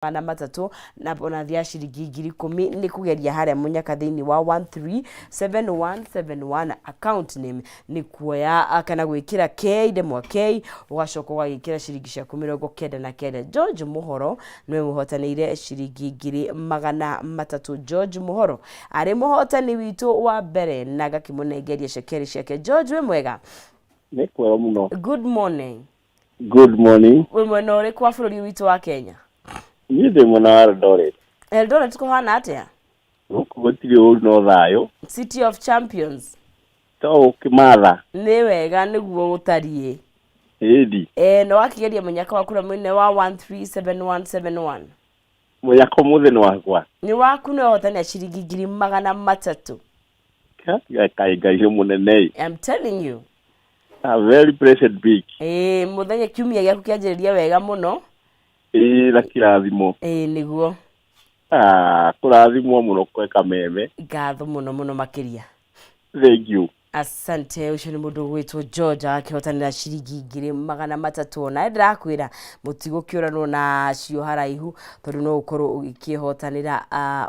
300 na bonathi ya ciringi 10,000 nĩ kũgeria harĩa mũnyaka thĩinĩ wa 137171. Account name nĩ kuoya kana gwĩkĩra K ndemwa K, ũgacoka ũgagĩkĩra ciringi ciaku 99. George Mũhoro nĩwe mũhotanĩire ciringi 300,000. George Mũhoro arĩ mũhotani witũ wa mbere na ngakĩmũnengeria cekeri ciake. George, wĩ mwega? Nĩ kwega mũno. Good morning. Good morning. Wĩ mwena ũrĩkũ wa bũrũri witũ wa Kenya? Niĩ ndĩ mwena wa Eldoret. Eldoret kũhana atĩa? Gũkũ gũtirĩ ũru no thayũ. City of Champions. To ũkĩmatha. Nĩ wega nĩguo gũtariĩ. Ĩndi. Eh, na wakĩgeria mũnyaka waku na mũnene wa 137171. Mũnyaka ũmũthĩ nĩ wakwa. Nĩ waku, nĩ wahotanĩra ciringi 300,000. Kaĩ Ngai nĩ mũnene. I'm telling you. A very blessed week. Ĩĩ, mũthenya kiumia gĩaku kĩanjĩrĩria wega mũno. Ĩĩ, na kĩrathimo. Ĩĩ nĩguo. Ah, kũrathimwo mũno kwe Kameme. Ngatho mũno mũno makĩria. Thank you. Asante. Ũcio nĩ mũndũ ũgwĩtwo George akĩhotanĩra ciringi 300,000. Ona ndĩrakwĩra mũtigũkĩũranwo nacio haraihu, tondũ no ũkorwo ũgĩkĩhotanĩra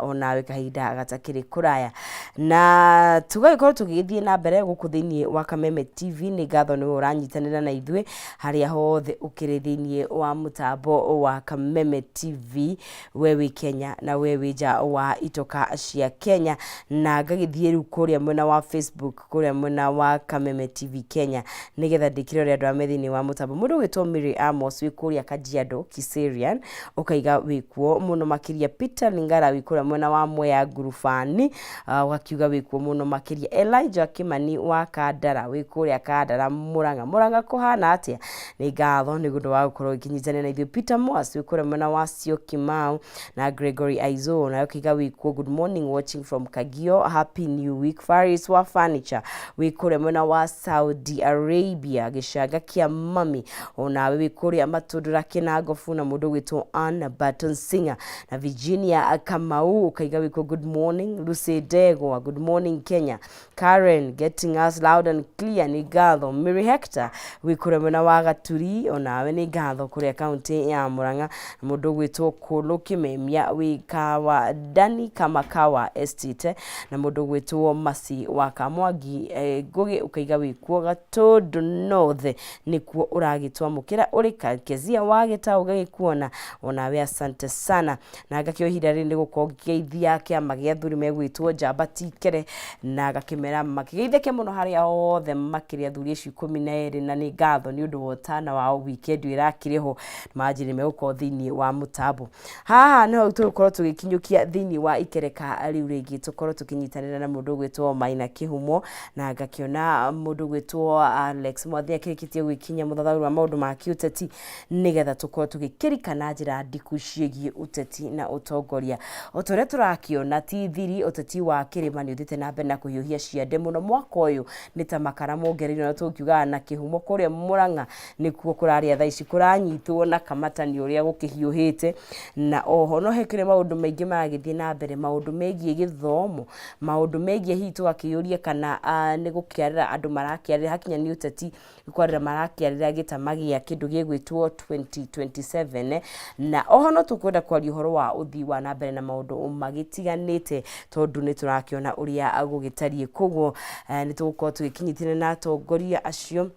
onawe kahinda gatakĩrĩ kũraya. Na tũgagĩkorwo tũgĩgĩthiĩ na mbere gũkũ thĩinĩ wa Kameme TV. Nĩ ngatho nĩwe ũranyitanĩra na ithuĩ harĩa hothe ũkĩrĩ thĩinĩ wa mũtambo wa Kameme TV, we wĩ Kenya na we wĩ nja wa itoka cia Kenya. Na ngagĩthiĩ rĩu kũrĩa mwena wa Facebook, kũrĩa mwena wa Kameme TV Kenya, nĩgetha ndĩkĩrore andũ arĩa me thĩinĩ wa mũtambo. Mũndũ ũgwĩtwo Mary Amos wĩ kũrĩa Kajiado Kiserian, ũkaiga wĩkuo mũno makĩria. Peter Lingara wĩ kũrĩa mwena wa Mwea Ngurubani, ũgakiuga wĩkuo mũno makĩria. Elijah Kimani wa Kandara wĩ kũrĩa Kandara Murang'a. Murang'a kũhana atĩa? Nĩ ngatho nĩ ũndũ wa gũkorwo ũkĩnyitanĩra na ithuĩ. Peter Mwas wĩ kũrĩa mwena wa Syokimau na Gregory Aizo nayo ũkiuga wĩkuo. Good morning, watching from Kagio, happy new week. Faris wa furniture wĩ kũrĩa mwena wa Saudi Arabia, gĩcanga kĩa mami, onawe wĩ kũrĩa Matũndũra Kĩnangobu. Na mũndũ ũgwĩtwo Ann Barton Singer na Virginia Kamau ũkaiga wĩkuo. Good morning. Lucy Ndegwa, good morning Kenya. Karen getting us loud and clear, nĩ ngatho. Mary Hector wĩ kũrĩa mwena wa Gaturi, onawe nĩ ngatho, kũrĩa kaunti ya Murang'a. Na mũndũ ũgwĩtwo Kũlũ Kĩmemia wĩ Kawa Dani Kamakawa Estate, na mũndũ ũgwĩtwo Masi wa Kamwangi Ngũgĩ ũkaiga wĩkuo Gatũndũ North, nĩkuo ũragĩtwamũkĩra ũrĩ. Kezia wa Gĩtaũ gagĩkuona onawe, asante sana. Na ngakĩo ihinda rĩrĩ nĩ gũkorwo ngĩgeithia kĩama gĩa athuri megwĩtwo Njamba Tikere, na ngakĩmera makĩgeithĩke mũno harĩa othe makĩrĩ, athuri acio 12. Na nĩ ngatho nĩ ũndũ wa ũtana wao. Weekend ĩrakĩrĩ ho, manjĩrĩ megũkorwo thĩinĩ wa mũtambo haha. Nĩho tũgũkorwo tũgĩkinyũkia thĩinĩ wa ikereka rĩu rĩngĩ, tũkorwo tũkĩnyitanĩra na mũndũ ũgwĩtwo Maina Kĩhumo, na ngakĩona mũndũ ũgwĩtwo Alex Mwathi akĩrĩkĩtie gwĩkinyia, mũthathaũri wa maũndũ ma kĩũteti, nĩgetha tũkorwo tũgĩkĩrika na njĩra ndiku ciĩgiĩ ũteti na ũtongoria. O ta ũrĩa tũrakĩona, ti thiri, ũteti wa kĩrĩma nĩ ũthiĩte na mbere na kũhiũhia ciande mũno. Mwaka ũyũ nĩ ta makara mongereirwo, na tũkiugaga na kĩhumo kũrĩa Mũrang'a nĩkuo kũrarĩa thaa ici, kũranyitwo na kamata nĩ ũrĩa gũkĩhiũhĩte. Na oho no hekĩrĩ maũndũ maingĩ maragĩthiĩ na mbere, maũndũ megiĩ gĩthomo, maũndũ megiĩ hihi tũgakĩyũria kana nĩ gũkĩarĩra andũ marakĩarĩra hakinya nĩ ũteti, kwarĩra marakĩarĩra gĩtama gĩa kĩndũ gĩgwĩtwo 2027. Na oho no tũkwenda kwaria ũhoro wa ũthii wa na mbere na maũndũ magĩtiganĩte, tondũ nĩ tũrakĩona ũrĩa gũgĩtariĩ. Koguo nĩ tũgũkorwo tũgĩkinyitana na atongoria acio.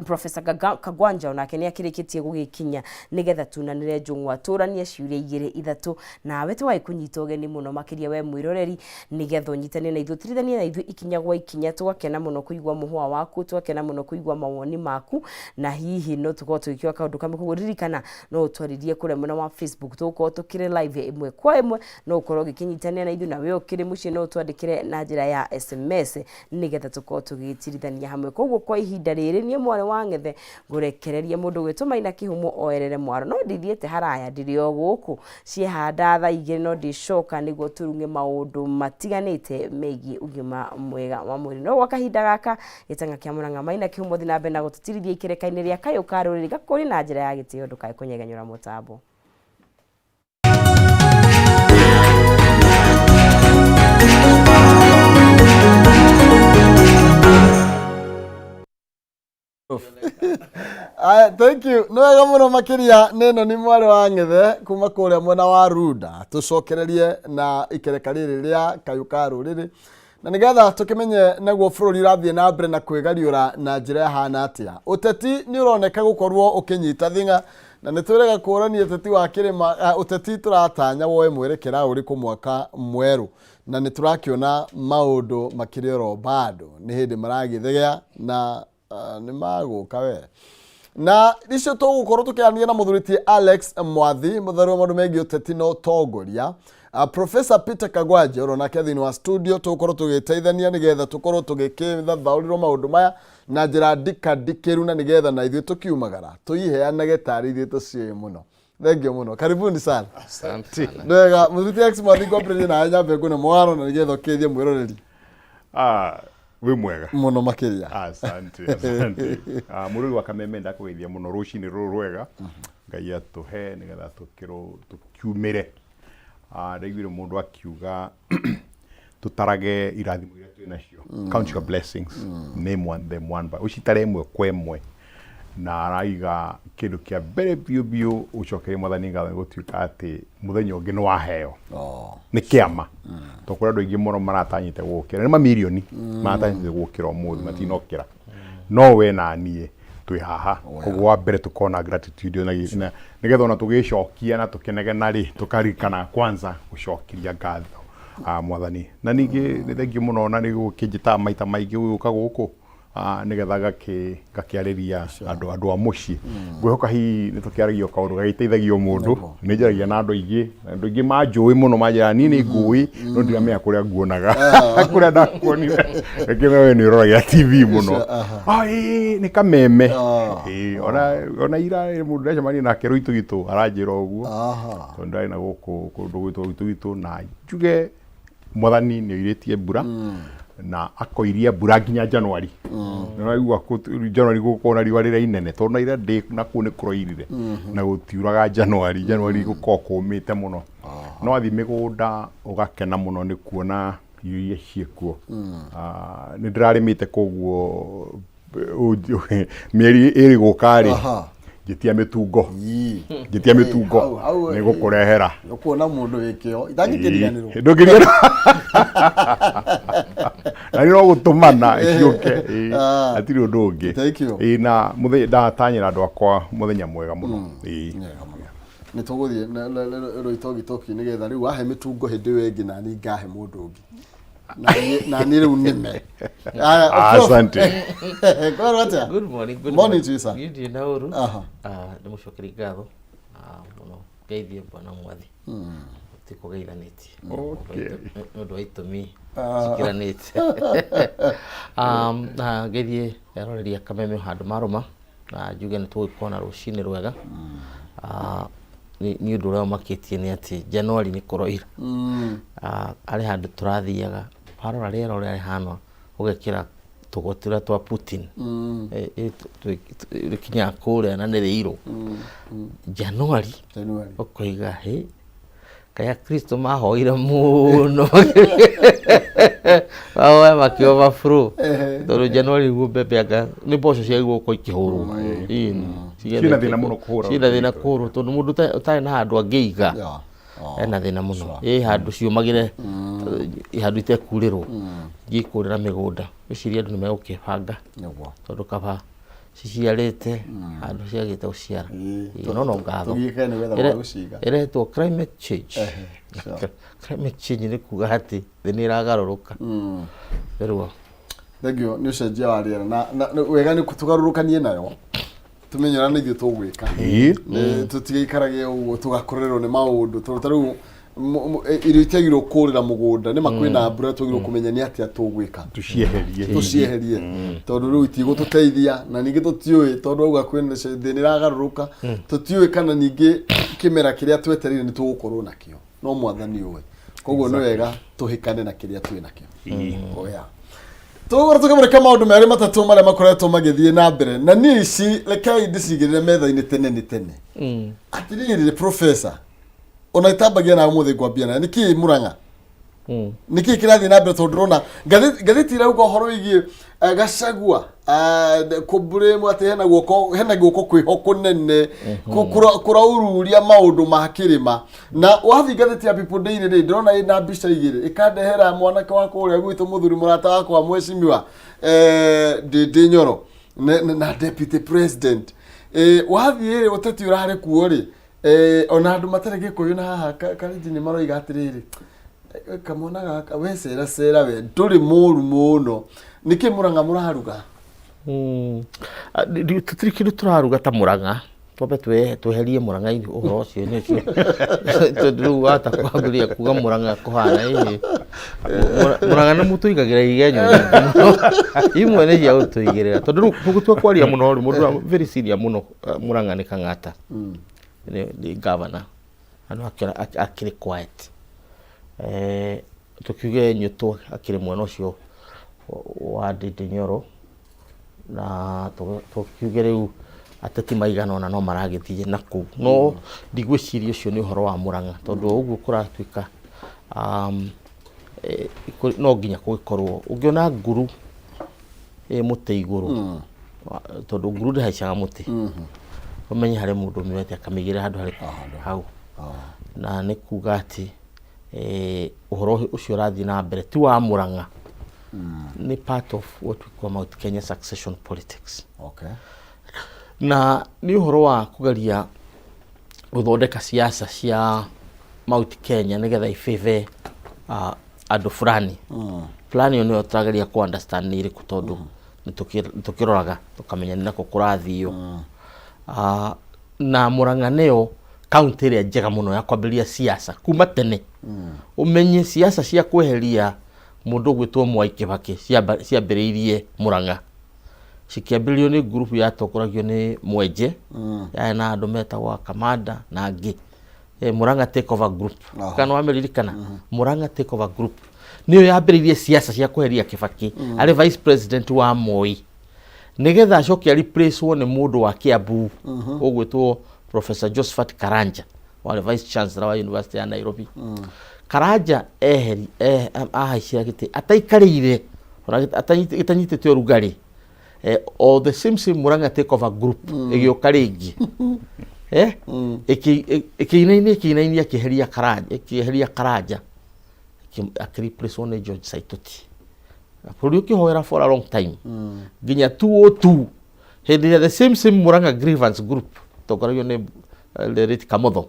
Professor Kagwanja onake nĩ akĩrĩkĩtie gũgĩkinya, nĩgetha tunanĩre njũng'wa, tũranie ciũria igĩrĩ ithatũ nawe. Tũgagĩkũnyita ũgeni mũno makĩria we mwĩroreri, nĩgetha ũnyitane na ithuĩ, ũtirithanie na ithuĩ ikinya gwa ikinya. Tũgakena mũno kũigua mũhũa waku, tũgakena mũno kũigua mawoni maku, na hihi no tũkorwo tũgĩkĩoya kaũndũ kamwe. Koguo ririkana no ũtwarĩrie kũrĩa mwena wa Facebook, tũgũkorwo tũkĩrĩ live ĩmwe kwa ĩmwe. No ũkorwo ũgĩkĩnyitanĩra na ithuĩ, na we ũkĩrĩ mũciĩ no ũtwandĩkĩre na njĩra ya SMS, nĩgetha tũkorwo tũgĩtirithania hamwe. Koguo kwa ihinda rĩrĩ, niĩ mwarĩ wa Ng'ethe ngũrekereria mũndũ ũgwĩtwo Maina Kĩhumo oerere mwaro, no ndithiĩte haraya, ndĩrĩ o gũkũ ciehanda thaa 2, no ndĩcoka nĩguo tũrung'e maũndũ matiganĩte megiĩ ũgima mwega wa mwĩrĩ. No gwa kahinda gaka, gĩtang'a kĩa Mũrang'a Maina Kĩhumo thiĩ na mbere na gũtũtirithia ikereka-inĩ rĩa kayũ ka rũrĩrĩ gakũrĩ na njĩra ya gĩtĩo. Ndũkae kũnyegenyũra mũtambo. Aya, thank you. Nĩ wega mũno makĩria nĩ ĩno nĩ mwarĩ wa Ng'ethe kuma kũrĩa mwena wa Runda. Tũcokererie na ikereka rĩrĩ rĩa kayũ ka rũrĩrĩ na nĩgetha tũkĩmenye naguo bũrũri ũrathiĩ na mbere na kwĩgariũra na njĩra ĩhana atĩa. Ũteti nĩ ũroneka gũkorwo ũkĩnyita thing'a na nĩ twĩrĩga kũrania ũteti wa kĩrĩma, ũteti tũratanya woe mwerekera ũrĩkũ mwaka mwerũ na nĩ tũrakĩona maũndũ makĩrĩ oro bado nĩ hĩndĩ maragĩthegea na nĩ magũka we na icio tũgũkorwo tũkĩaranĩria na mũthuri ti Alex Mwathi mũthari wa maũndũ megiĩ ũteti na ũtongoria. Professor Peter Kagwanje oro nake thĩinĩ wa studio tũgũkorwo tũgĩteithania nĩgetha tũkorwo tũgĩkĩthathaũrĩrwo maũndũ maya na njĩra ndikandikĩru na nĩgetha na ithuĩ tũkiumagara tũiheanage tarĩ ithuĩ tũciũĩ mũno. Thank you mũno, karibuni sana. Asante sana. Nĩ wega mũthuri ti Alex Mwathi, ngwambĩrĩrie nawe nyambe ngũne mwaro na nĩgetha ũkĩthie mwĩroreri. Ah, wĩ mwega mũno makĩria. Asante, asante. Ah, mũrũri wa Kameme ndakũgeithia mũno rũcinĩ rũrũ rwega. Ngai atũhe nĩgetha tũkiumĩre. Ah, ndaiguire mũndũ akiuga tũtarage irathimo iria twĩ nacio. Count your blessings. Name one them one by. Ũcitare ĩmwe kwa ĩmwe. Na araiga kĩndũ kĩa mbere biũ biũ ũcokerie Mwathani ngatho nĩ gũtuĩka atĩ mũthenya ũngĩ nĩ waheo. Nĩ kĩama. Tondũ kũrĩ andũ aingĩ mũno maratanyĩte gũkĩra. Nĩ mamirioni maratanyĩte gũkĩra ũmũthĩ matinokĩra. No we na niĩ twĩ haha. Koguo wa mbere tũkorwo na gratitude na nĩgetha ona tũgĩcokia na tũkĩnegena rĩ, tũkaririkana kwanza gũcokeria ngatho Mwathani. Na ningĩ nĩ thengiũ mũno na nĩ gũkĩnjĩtaga maita maingĩ gũgĩũka gũkũ nĩgetha ngakĩarĩria andũ a mũciĩ. Ngwĩhoka hihi nĩ tũkĩaragia o kaũndũ gagĩteithagia o mũndũ. Nĩ njaragia na andũ aingĩ, andũ aingĩ manjũĩ mũno manjĩraga niĩ nĩ ngũĩ no ndiramenya kũrĩa nguonaga. Kũrĩa ndakuonire. Ngĩmera we nĩ ũroragia TV mũno. Ah, ĩĩ nĩ Kameme. Ĩĩ, ona ira mũndũ ndacemania nake Rũitũgitũ aranjĩra ũguo. Tondũ ndarĩ na gũkũ kũndũ gwĩtwo Rũitũgitũ na njuge Mwathani nĩ oirĩtie mbura na akoiria mbura nginya Januari. Nĩũraigua Januari gũkorwo na riũa rĩrĩa inene tondũ na ira ndĩ nakuo nĩ kũroirire na gũtiuraga Januari. Januari gũkoragwo kũmĩte mũno. No wathiĩ mĩgũnda ũgakena mũno nĩ kuona irio iria ciĩkuo. Nĩ ndĩrarĩmĩte koguo mĩeri ĩrĩ gũka rĩ, njĩtia mĩtungo, njĩtia mĩtungo Hau, nĩ gũkũrehera. Ũkuona mũndũ wĩ kĩo itangĩkĩriganĩrwo. Ndũngĩriganĩrwo na nĩ no gũtũmana ciũke. Hatirĩ ũndũ ũngĩ. Thank you. Ĩĩ, na mũthenya ndatanyĩra andũ akwa mũthenya mwega mũno. Ĩĩ. Mwega mũno. Nĩ tũgũthiĩ Rũitogitoki nĩgetha rĩu wahe mĩtungo hĩndĩ ĩyo ĩngĩ nani ngahe mũndũ ũngĩ. Na niĩ rĩu nĩme. Aya, Prof. Asante. Kwĩrwo atĩa? Good morning, good Morning to you, sir. Niĩ ndirĩ na ũru. Aha. Nĩ mũcokerie ngatho mũno ngeithie bwana Mwathi. Tũtikũgeithanĩtie. Nĩ ũndũ wa itũmi cikĩranĩte. Na ngeithie eroreri a Kameme o handũ marũma na njuge nĩ tũgũkorwo na rũcinĩ rwega. Nĩ ũndũ ũrĩa ũmakĩtie nĩ atĩ January nĩ kũroira. Harĩ handũ tũrathiaga, warora rĩera ũrĩa rĩhana ũgekĩra tũgoti tũrĩa twa Putin. Rĩkinyaga kũrĩa na nĩ rĩirũ. January January. ũkoiga hĩ, kaĩ Akristo mahoire mũno mahoya makĩ overflow tondũ January nĩguo mbembe anga nĩ mboco ciagĩrĩirwo gũkorwo ikĩhũrwo. Ĩĩ, Ciĩna thĩna mũno kũhũra. Ciĩna thĩna kũhũrwo tondũ mũndũ ũtarĩ na handũ angĩiga ena thĩna mũno. Ĩ handũ ciũmagĩre, handũ itekurĩrwo, ingĩkũrĩra mĩgũnda. Ngwĩciria andũ nĩ megũkĩbanga tondũ kaba ciciarĩte handũ ciagĩte gũciara. Ĩĩ, no no ngatho. Tũgiĩke nĩ gwetha gwa gũciga. Ĩretwo climate change. Climate change nĩ kuga atĩ thĩ nĩ ĩragarũrũka. Rĩu Thank you nĩ ũcenjia wa rĩera na wega nĩ tũgarũrũkanie nayo tũmenye ũrĩa na ithuĩ tũgwĩka. Nĩ tũtigaikarage ũguo tũgakorerwo nĩ maũndũ tondũ ta rĩu irio itiagĩrĩirwo kũrĩra mũgũnda nĩ ma kwĩna mbura twagĩrĩirwo kũmenya nĩ atĩa tũgwĩka Tũcieherie. Tũcieherie tondũ rĩu itigũtũteithia na ningĩ tũtiũĩ tondũ auga kwĩna thĩ nĩ ĩragarũrũka tũtiũĩ kana ningĩ kĩmera kĩrĩa twetereire nĩ tũgũkorwo nakĩo no Mwathani ũĩ koguo nĩ wega tũhĩkane na kĩrĩa twĩ nakĩo. Oh, yeah. Tũgũkorwo tũkĩmũrĩka maũndũ merĩ matatũ marĩa makoretwo magĩthiĩ na mbere na niĩ ici rekei ndĩcigĩrĩre metha-inĩ tene nĩ tene. Atĩrĩrĩ professor, ona itambagia na ũmũthĩ ngwambia nayo nĩkĩ Mũrang'a? Nĩkĩ kĩrathiĩ na mbere? Tondũ ndĩrona ngathĩti ĩrauga ũhoro wĩgiĩ Gachagua kũmburĩmwo atĩ hena guoko kwĩho kũnene kũraururia maũndũ ma kĩrĩma. Na wathiĩ ngathĩti ya People Daily rĩ, ndĩrona ĩna mbica igĩrĩ, ĩkandehera mwanake wa kũrĩa gwitũ, mũthuri mũrata wakwa, mheshimiwa Ndindi Nyoro na deputy president. Wathiĩ rĩ, ũteti ũrarĩ kuo rĩ, ona andũ matarĩ Gĩkũyũ na haha Karenji nĩ maroiga atĩrĩrĩ, kamwana gaka we cera cera, we ndũrĩ mũru mũno, nĩkĩ Mũrang'a mũraruga? Tũtirĩ kĩndũ tũraruga ta Mũrang'a. Twambe tweherie Mũrang'a ũhoro ũcio nĩ ũcio, tondũ rĩu wahota kwambĩrĩria kuga Mũrang'a kũhana ĩhĩ. Mũrang'a nĩ mũtũigagĩra igenyo nyingĩ mũno, imwe nĩ cia gũtũigĩrĩra, tondũ rĩu tũgĩtua kwaria mũno rĩ, mũndũ very senior mũno Mũrang'a nĩ Kang'ata, nĩ governor, na no akĩrĩ quiet. Tũkiuge Nyũtũ akĩrĩ mwena ũcio wa Ndindi Nyoro, na tũkiuge rĩu ateti maigana ũna no maragĩthiĩ na kũu, no ndigwĩciria ũcio nĩ ũhoro wa Mũrang'a, tondũ o ũguo kũratuĩka no nginya gũgĩkorwo ũngĩona nguru ĩ mũtĩ igũrũ, tondũ nguru ndĩhaicaga mũtĩ, ũmenye harĩ mũndũ ũmĩoete akamĩigĩrĩra handũ harĩ hau. Na nĩ kuga atĩ ũhoro ũcio ũrathiĩ na mbere ti wa Mũrang'a, nĩ part of what we call Mount Kenya succession politics. Na nĩ ũhoro wa kũgeria gũthondeka siasa cia Mount Kenya nĩgetha ifavor andũ fulani. Plan ĩyo nĩyo tũrageria kũ understand nĩ ĩrĩkũ, tondũ nĩ tũkĩroraga tũkamenya nĩ nakũ kũrathio. Na Murang'a nĩyo kaunti ĩrĩa njega mũno ya kwambĩrĩria siasa kuma tene. Ũmenye siasa cia kweheria mũndũ ũgwĩtwo Mwai Kibaki ciambĩrĩirie Murang'a, cikĩambĩrĩrio nĩ ngurubu yatongoragio nĩ Mwenje, yarĩ na andũ metagwo Kamanda na angĩ, Murang'a Takeover Group. Kana wamĩririkana Murang'a Takeover Group nĩyo yambĩrĩirie siasa cia kweheria Kibaki arĩ vice president wa Moi, nĩgetha acoke a replace wo nĩ mũndũ wa Kiambu ũgwĩtwo Professor Josephat Karanja, warĩ vice chancellor wa University ya Nairobi. Karanja eheri ahaicire gĩtĩ ataikarĩire ona gĩtanyitĩte ũrugarĩ, o the same Murang'a Takeover Group ĩgĩũka rĩngĩ, ĩkĩinainia ĩkĩinainia, ĩkĩeheria Karanja, akĩreplace nĩ George Saitoti. Bũrũri ũkĩhoera for a long time nginya 2002, hĩndĩ ĩrĩa the same Murang'a Grievance Group tongoragio nĩ the late Kamotho,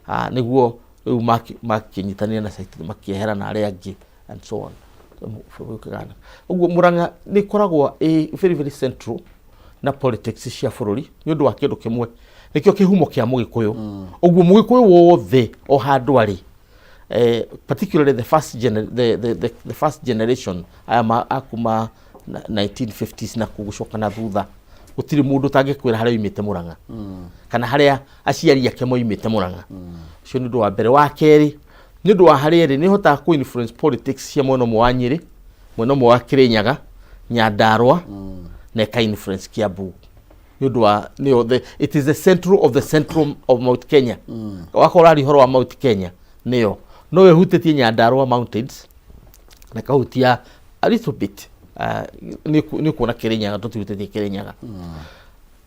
nĩguo rĩu makĩnyitanĩra na Saitoti, makĩehera na arĩa angĩ and so on. Bũrũri ũkĩgana ũguo. Murang'a nĩ ĩkoragwo ĩ very very central na politics cia bũrũri nĩ ũndũ wa kĩndũ kĩmwe, nĩkĩo kĩhumo kĩa Mũgĩkũyũ. Ũguo Mũgĩkũyũ wothe o handũ arĩ, particularly the first generation aya akuma 1950s na gũcoka na thutha, gũtirĩ mũndũ ũtangĩkwĩra harĩa oimĩte Murang'a kana harĩa aciari ake moimĩte Murang'a. Ũcio nĩ ũndũ wa mbere. Wa kerĩ, nĩ ũndũ wa harĩa ĩrĩ, nĩ ĩhotaga kũ influence politics cia mwena ũmwe wa Nyĩrĩ, mwena ũmwe wa Kĩrĩnyaga, Nyandarua, na ĩka influence Kiambu nĩ ũndũ wa nĩyo it is the central of the central of Mount Kenya. Wakorwo ũraria ũhoro wa Mount Kenya, nĩyo no ĩhutĩtie Nyandarua Mountains na ĩkahutia a little bit, nĩ kuona Kĩrĩnyaga, tũtihutĩtie Kĩrĩnyaga.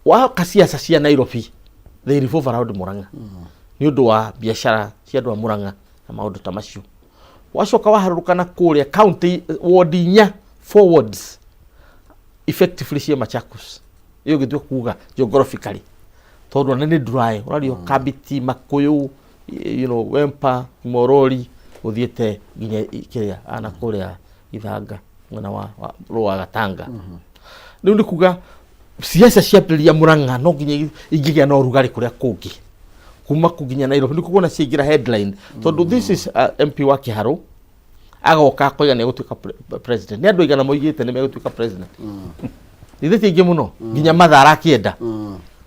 Waka siasa cia Nairobi, they revolve around Murang'a nĩ ũndũ wa biacara cia andũ a Murang'a na maũndũ ta macio. Wacoka waharũrũka na kũrĩa county, ward inya, four wards effectively cia Machakos, iyo ũngĩtua kuga geographically, tondũ ona nĩ dry ũrario Kabiti, Makuyu, Wempa, Morori, ũthiĩte nginya kĩrĩa ana kũrĩa Ithanga, mwena wa rũa Gatanga. Rĩu nĩ kuga siasa ciambĩrĩria Murang'a no nginya ingĩgĩa na ũrugarĩ kũrĩa kũngĩ kuma kũ nginya Nairobi, nĩ kuona ciaingĩra headline, tondũ this is MP wa Kiharu agoka akoiga nĩ egũtuĩka president. Nĩ andũ aigana moigĩte nĩ megũtuĩka president? Ithe ti aingĩ mũno, nginya Mathara akĩenda.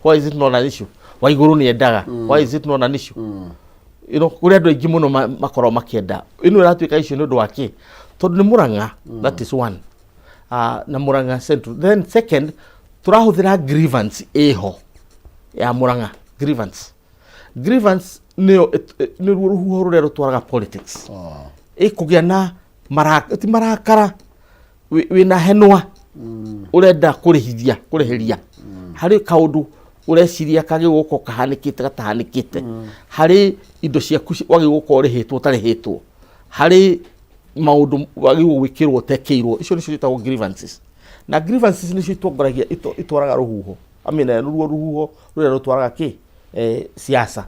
Why is it not an issue? Waigũrũ nĩ endaga. Why is it not an issue? Kũrĩ andũ aingĩ mũno makoragwo makĩenda. Ĩno ĩratuĩka issue nĩ ũndũ wa kĩ? Tondũ nĩ Murang'a. That is one. Na Murang'a Central. Then second, tũrahũthĩra grievance ĩho ya Murang'a grievance. Grievance nĩyo nĩruo rũhuho rũrĩa rũtwaraga politics. Ĩkũgĩa na mara, ti marakara, wĩna henwa ũrenda kũrĩhithia, kũrĩhĩria harĩ kaũndũ ũreciria kagĩrĩirwo gũkorwo kahanĩkĩte gatahanĩkĩte, harĩ indo ciaku wagĩrĩirwo gũkorwo ũrĩhĩtwo ũtarĩhĩtwo, harĩ maũndũ wagĩrĩirwo gwĩkĩrwo ũtekĩirwo. Icio nĩcio ciĩtagwo grievances, na grievances nĩcio itongoragia, itwaraga rũhuho, I mean, ruo rũhuho rũrĩa rũtwaraga kĩ siasa,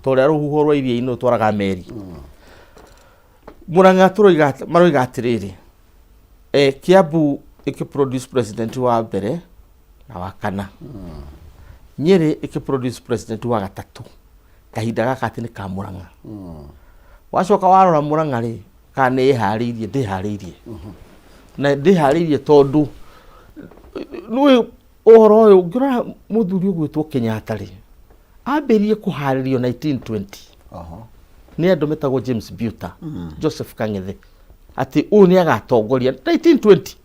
ta ũrĩa rũhuho rwa iria-inĩ rũtwaraga meri. Murang'a tũroiga, maroiga atĩrĩrĩ, Kiambu ĩkĩ produce president wa mbere na wa kana, Nyĩrĩ ĩkĩ produce president wa gatatũ. Kahinda gaka atĩ nĩ ka Murang'a. Wacoka warora Murang'a rĩ, kana nĩ ĩharĩirie? Ndĩharĩirie, na ndĩharĩirie tondũ nĩũĩ ũhoro ũyũ. Ũngĩrora mũthuri ũgwĩtwo Kenyatta rĩ, ambĩrĩrie kũharĩrio 1920 nĩ andũ metagwo James Buter, Joseph Kang'ethe, atĩ ũyũ nĩ agatongoria 1920.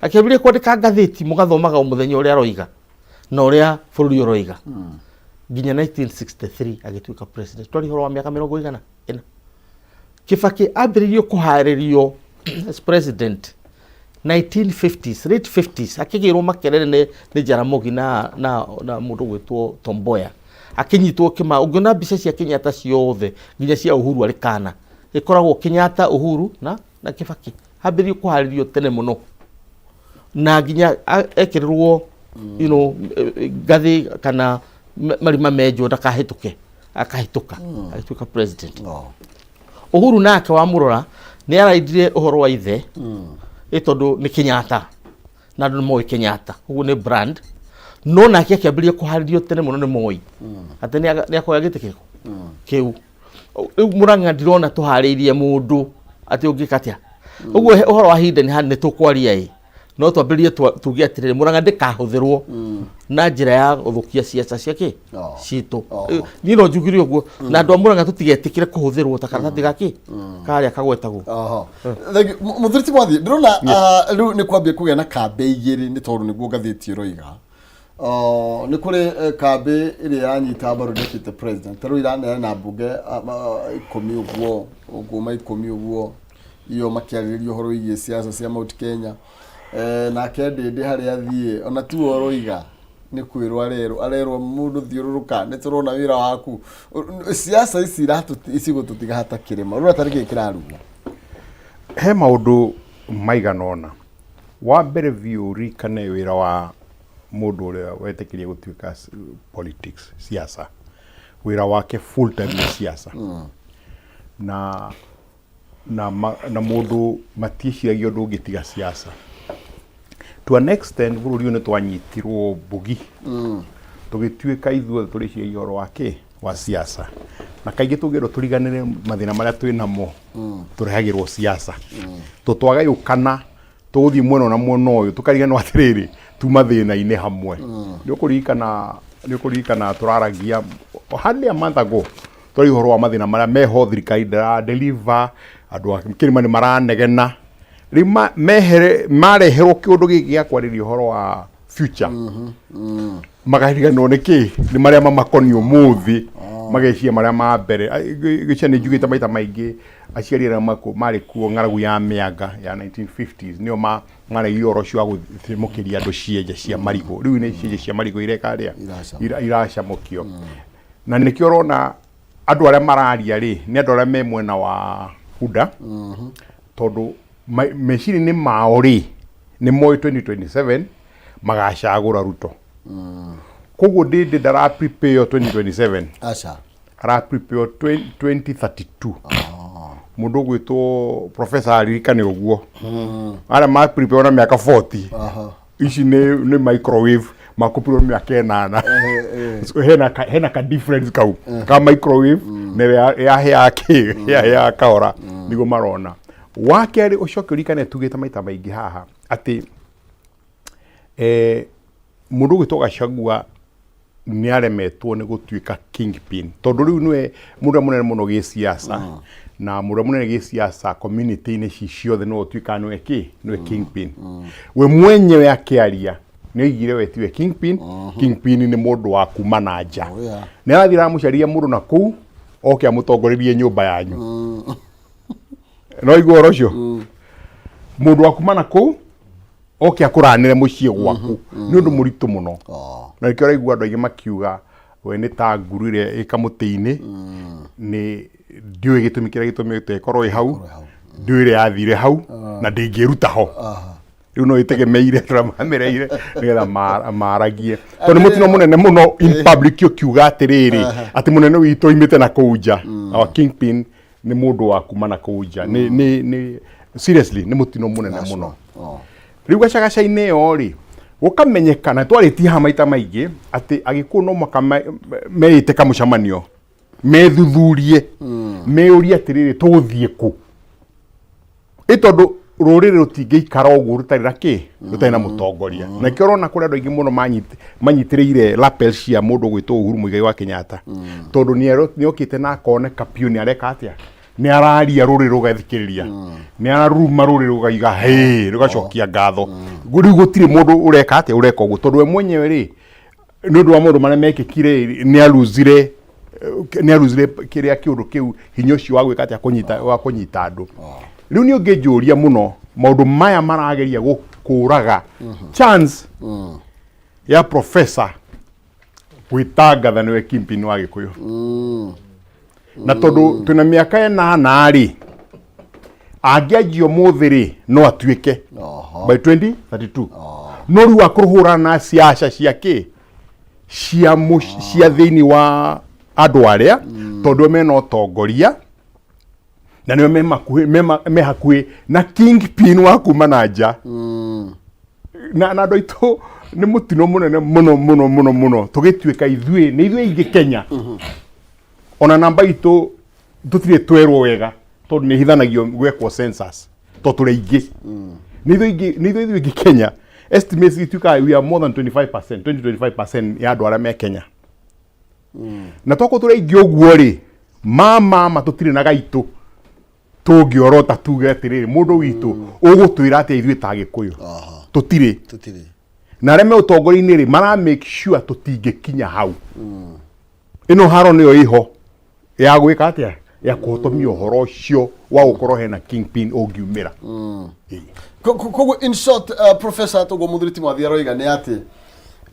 Akĩambĩrĩria kwandĩka ngathĩti, mũgathomaga o mũthenya ũrĩa aroiga na ũrĩa bũrũri ũroiga, nginya 1963 agĩtuĩka president. Twari ũhoro wa mĩaka 40. Kibaki ambĩrĩirio kũharĩrio as president 1950s, late 50s, akĩgĩrwo Makerere nĩ Jaramogi na mũndũ gwĩtwo Tom Mboya, akĩnyitwo kĩma. Ũngĩona mbica cia Kenyatta ciothe, nginya cia Uhuru arĩ kana, ĩkoragwo Kenyatta, Uhuru na Kibaki. Ambĩrĩirio kũharĩrio tene mũno na nginya ekĩrĩrwo ngathĩ kana marima menjwo ndakahĩtũke, akahĩtũka agĩtuĩka president. Uhuru nake wamũrora nĩ araindire ũhoro wa ithe, ĩ tondũ nĩ Kenyatta na andũ nĩ moĩ Kenyatta, ũguo nĩ brand. No nake akĩambĩrĩria kũharĩrio tene mũno nĩ Moi atĩ nĩ akoya gĩtĩ kĩrĩkũ kĩu. Rĩu Mũrang'a ndirona tũharĩirie mũndũ atĩ ũngĩka atĩa ũguo. Ũhoro wa hinda nĩ tũkwaria, ĩ no twambĩrĩrie tuge atĩrĩrĩ, Mũrang'a ndĩkahũthĩrwo na njĩra ya gũthũkia ciaca cia kĩ citũ. Niĩ no njugire ũguo, na andũ a Mũrang'a tũtigetĩkĩre kũhũthĩrwo ta karatathi gakĩ karĩa kagwetagwo. Oho. Thank you. Mũthuri ti mwathi, ndĩrona rĩu nĩ kwambia kũgĩa na kambĩ igĩrĩ, nĩ tondũ nĩguo ngathĩti ĩroiga. Nĩ kũrĩ kambĩ ĩrĩa yanyita mbaru deputy president, ta rĩu iraneana mbunge 10 ũguo, ũguo 10 ũguo, iyo makĩarĩrĩria ũhoro wĩgiĩ siasa cia Mount Kenya. Nake Ndĩndĩ harĩa athiĩ ona tiwe ũroiga, nĩ kwĩrwo arerwo, arerwo mũndũ thiũrũrũka, nĩ tũrona wĩra waku. Siasa ici cigũtũtiga hatakĩrĩma, ũrona tarĩ kĩĩ kĩrarugwo? He maũndũ maigana ũna. Wa mbere biũ, ũririkane wĩra wa mũndũ ũrĩa wetĩkĩria gũtuĩka politics, siasa, wĩra wake full time nĩ siasa. Na mũndũ matiĩciragia ũndũ ũngĩ tiga siasa. To an extent, bũrũri ũyũ nĩ twanyitirwo mbugi, tũgĩtuĩka ithuothe tũrĩciragia ũhoro wa kĩ wa siasa, na kaingĩ tũngĩrwo tũriganĩre mathĩna marĩa twĩ namo, tũrehagĩrwo siasa. Tũtwagayũkana, tũgũthiĩ mwena na mwena ũyũ, tũkariganĩrwo atĩrĩrĩ, tuma thĩna-inĩ hamwe. Nĩ ũkũririkana tũraragia hardly a month ago, twaria ũhoro wa mathĩna marĩa meho, thirikari ndĩra deliver, andũ a kĩrĩma nĩ maranegena. Rĩu mehere mareherwo kĩũndũ gĩkĩ gĩa kwarĩria ũhoro wa future, makariganĩrwo nĩ kĩ nĩ marĩa mamakoniĩ ũmũthĩ, mageciria marĩa ma mbere. Gĩcia nĩ njugĩte maita maingĩ, aciari arĩa marĩ kuo ng'aragu ya mĩanga ya 1950s nĩo mareire ũhoro ũcio wa gũthimũkĩria andũ cienje cia marigũ. Rĩu nĩ cienje cia marigũ ireka arĩa iracamũkio, na nĩkĩo ũrona andũ arĩa mararia rĩ, nĩ andũ arĩa me mwena wa UDA, tondũ meciria-inĩ mao rĩ, nĩ moĩ 2027 magacagũra Ruto. Koguo ndĩndĩ ndara prepare 2027. Aca. Ara prepare 2032. Mũndũ ũgwĩtwo professor aririkane ũguo, arĩa ma prepare na mĩaka 40, ici nĩ microwave makũpirwo mĩaka 8. So hena ka difference kau ka microwave na ĩrĩa yahĩa kĩ yahĩa kahora nĩguo marona. Wa kerĩ, ũcoke ũririkane tugĩte maita maingĩ haha atĩ mũndũ ũgwĩtwo Gachagua nĩ aremetwo nĩ gũtuĩka kingpin, tondũ rĩu nĩwe mũndũ ũrĩa mũnene mũno gĩsiasa, na mũndũ ũrĩa mũnene gĩsiasa community-inĩ ici ciothe nĩwe ũtuĩkaga nĩwe kĩ nĩwe kingpin. We mwenyewe akĩaria nĩ oigire we tiwe kingpin, kingpin nĩ mũndũ wa kuma na nja. Nĩ arathiĩ aramũcaria mũndũ na kũu oke amũtongorerie nyũmba yanyu. No igua ũhoro ũcio, mũndũ wa kuma na kũu oke akũranĩre mũciĩ gwaku nĩ ũndũ mũritũ mũno. Na nĩkĩo ũraigua andũ aingĩ makiuga we nĩ ta nguru ĩrĩa ĩ kamũtĩ-inĩ. Nĩ ndiũĩ gĩtũmi kĩrĩa gĩtũmĩte ĩkorwo ĩ hau, ndiũĩ ĩrĩa yathire hau na ndĩngĩruta ho. Rĩu no ĩtegemeire tũrĩa mamereire nĩgetha maragie, tondũ nĩ mũtino mũnene mũno in public ũkiuga atĩrĩrĩ, atĩ mũnene witũ oimĩte na kũu nja, our kingpin nĩ mũndũ wa kuma na kũu nja. Nĩ seriously nĩ mũtino mũnene mũno. Rĩu gacagaca-inĩ ĩyo rĩ, gũkamenyeka na twarĩtie haha maita maingĩ atĩ Agĩkũyũ no mũhaka meĩte kamũcemanio, methuthurie, meyũrie atĩrĩrĩ, tũgũthiĩ kũ? Ĩ tondũ rũrĩrĩ rũtingĩikara ũguo rũtarĩ na kĩ, rũtarĩ na mũtongoria. Na nĩkĩo ũrona kũrĩ andũ aingĩ mũno manyitĩrĩire lapel cia mũndũ ũgwĩtwo Uhuru Muigai wa Kenyatta, tondũ nĩokĩte na akoneka biũ nĩ areka atĩa, nĩ araria rũrĩrĩ rũgathikĩrĩria, nĩ araruma rũrĩrĩ rũgaiga hĩ, rũgacokia ngatho. Rĩu gũtirĩ mũndũ ũreka atĩa, ũreka ũguo, tondũ we mwenyewe rĩ, nĩ ũndũ wa maũndũ marĩa mekĩkire, nĩ aruzire kĩrĩa kĩũndũ kĩu, hinya ũcio wa gwĩka atĩa, kũnyita, wa kũnyita andũ. Rĩu nĩ ũngĩnjũria mũno, maũndũ maya marageria gũkũraga chance ya professor gwĩtangatha nĩwe kingpin wa Gĩkũyũ, na tondũ twĩna mĩaka 8 rĩ, angĩanjia ũmũthĩ rĩ, no atuĩke by 2032. No rĩu akũhũrana na ciaca cia kĩ, cia thĩinĩ wa andũ arĩa, tondũ mena ũtongoria na nĩo me makuhĩ, me hakuhĩ na kingpin wa kuma na nja. Na andũ aitũ, nĩ mũtino mũnene mũno mũno mũno mũno tũgĩtuĩka ithuĩ nĩ ithuĩ aingĩ Kenya. Ona namba itũ tũtirĩ twerwo wega, tondũ nĩ hithanagio gwekwo census, tondũ tũrĩ aingĩ. Nĩ ithuĩ aingĩ, nĩ ithuĩ aingĩ Kenya. Estimates ituĩkaga we are more than 25%, 20 25% ya andũ arĩa me Kenya. Na tokorwo tũrĩ aingĩ ũguo rĩ, mama tũtirĩ na gaitũ tũngĩorota tuge atĩrĩrĩ, mũndũ witũ ũgũtwĩra atĩa ithuĩ ta Gĩkũyũ? Tũtirĩ. Tũtirĩ. Na arĩa me ũtongoria-inĩ rĩ, mara make sure tũtingĩkinya hau. Ĩno haro nĩyo ĩho ya gwĩka atĩa, ya kũhotomia ũhoro ũcio wa gũkorwo hena kingpin ũngiumĩra. Ĩĩ. Koguo in short, professor, toguo mũthuri ti Mwathi aroiga nĩ atĩ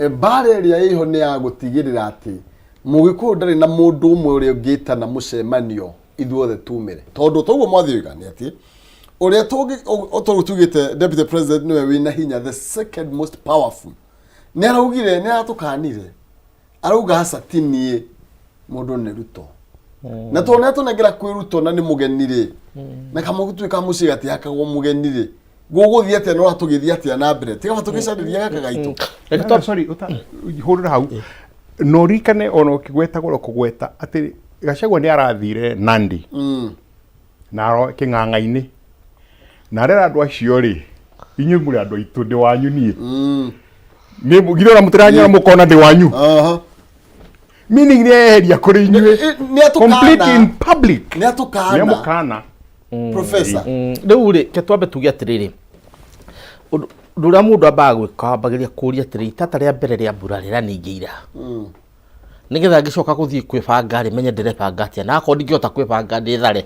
mbara ĩrĩa ĩho nĩ ya gũtigĩrĩra atĩ Mũgĩkũyũ ndarĩ na mũndũ ũmwe ũrĩa ũngĩtana mũcemanio ithuothe tumĩre, tondũ toguo Mwathi oiga nĩ atĩ ũrĩa tũngĩ toguo tugĩte deputy president nĩwe wĩna hinya, the second most powerful. Nĩ araugire, nĩ aratũkanire, arauga aca ti niĩ, mũndũ nĩ Ruto. Na tondũ nĩ atũnengera kwĩ Ruto na nĩ mũgeni rĩ, na kamũgĩtuĩka mũciĩ gatihakagwo mũgeni rĩ, gũgũthiĩ atĩa? No tũgĩthiĩ atĩa na mbere? Tiga tũgĩcarĩria gaka gaitũ. Reke Sorry, hũrĩra hau na ũririkane ona ũkĩgweta goro kũgweta atĩ Gachagua nĩ arathire Nandi na kĩng'ang'a-inĩ na arera andũ acio rĩ, inyuĩ mũrĩ andũ aitũ, ndĩ wanyu niĩ. Nĩ githĩ ona mũtiranyona mũkona ndĩ wanyu? Meaning nĩ eheria kũrĩ inyuĩ. Nĩ atũkana. Complete in public. Nĩ atũkana. Nĩ amũkana. Professor. Rĩu rĩ, ke twambe tuge atĩrĩrĩ, ũndũ ũndũ ũrĩa mũndũ ambaga gwĩka, wambagĩria kũria atĩrĩ, itata rĩa mbere rĩa mbura rĩraningĩira, nĩgetha ngĩcoka gũthiĩ kwĩbanga rĩ, menye ndĩrebanga atĩa, na akorwo ndingĩhota kwĩbanga ndĩthare,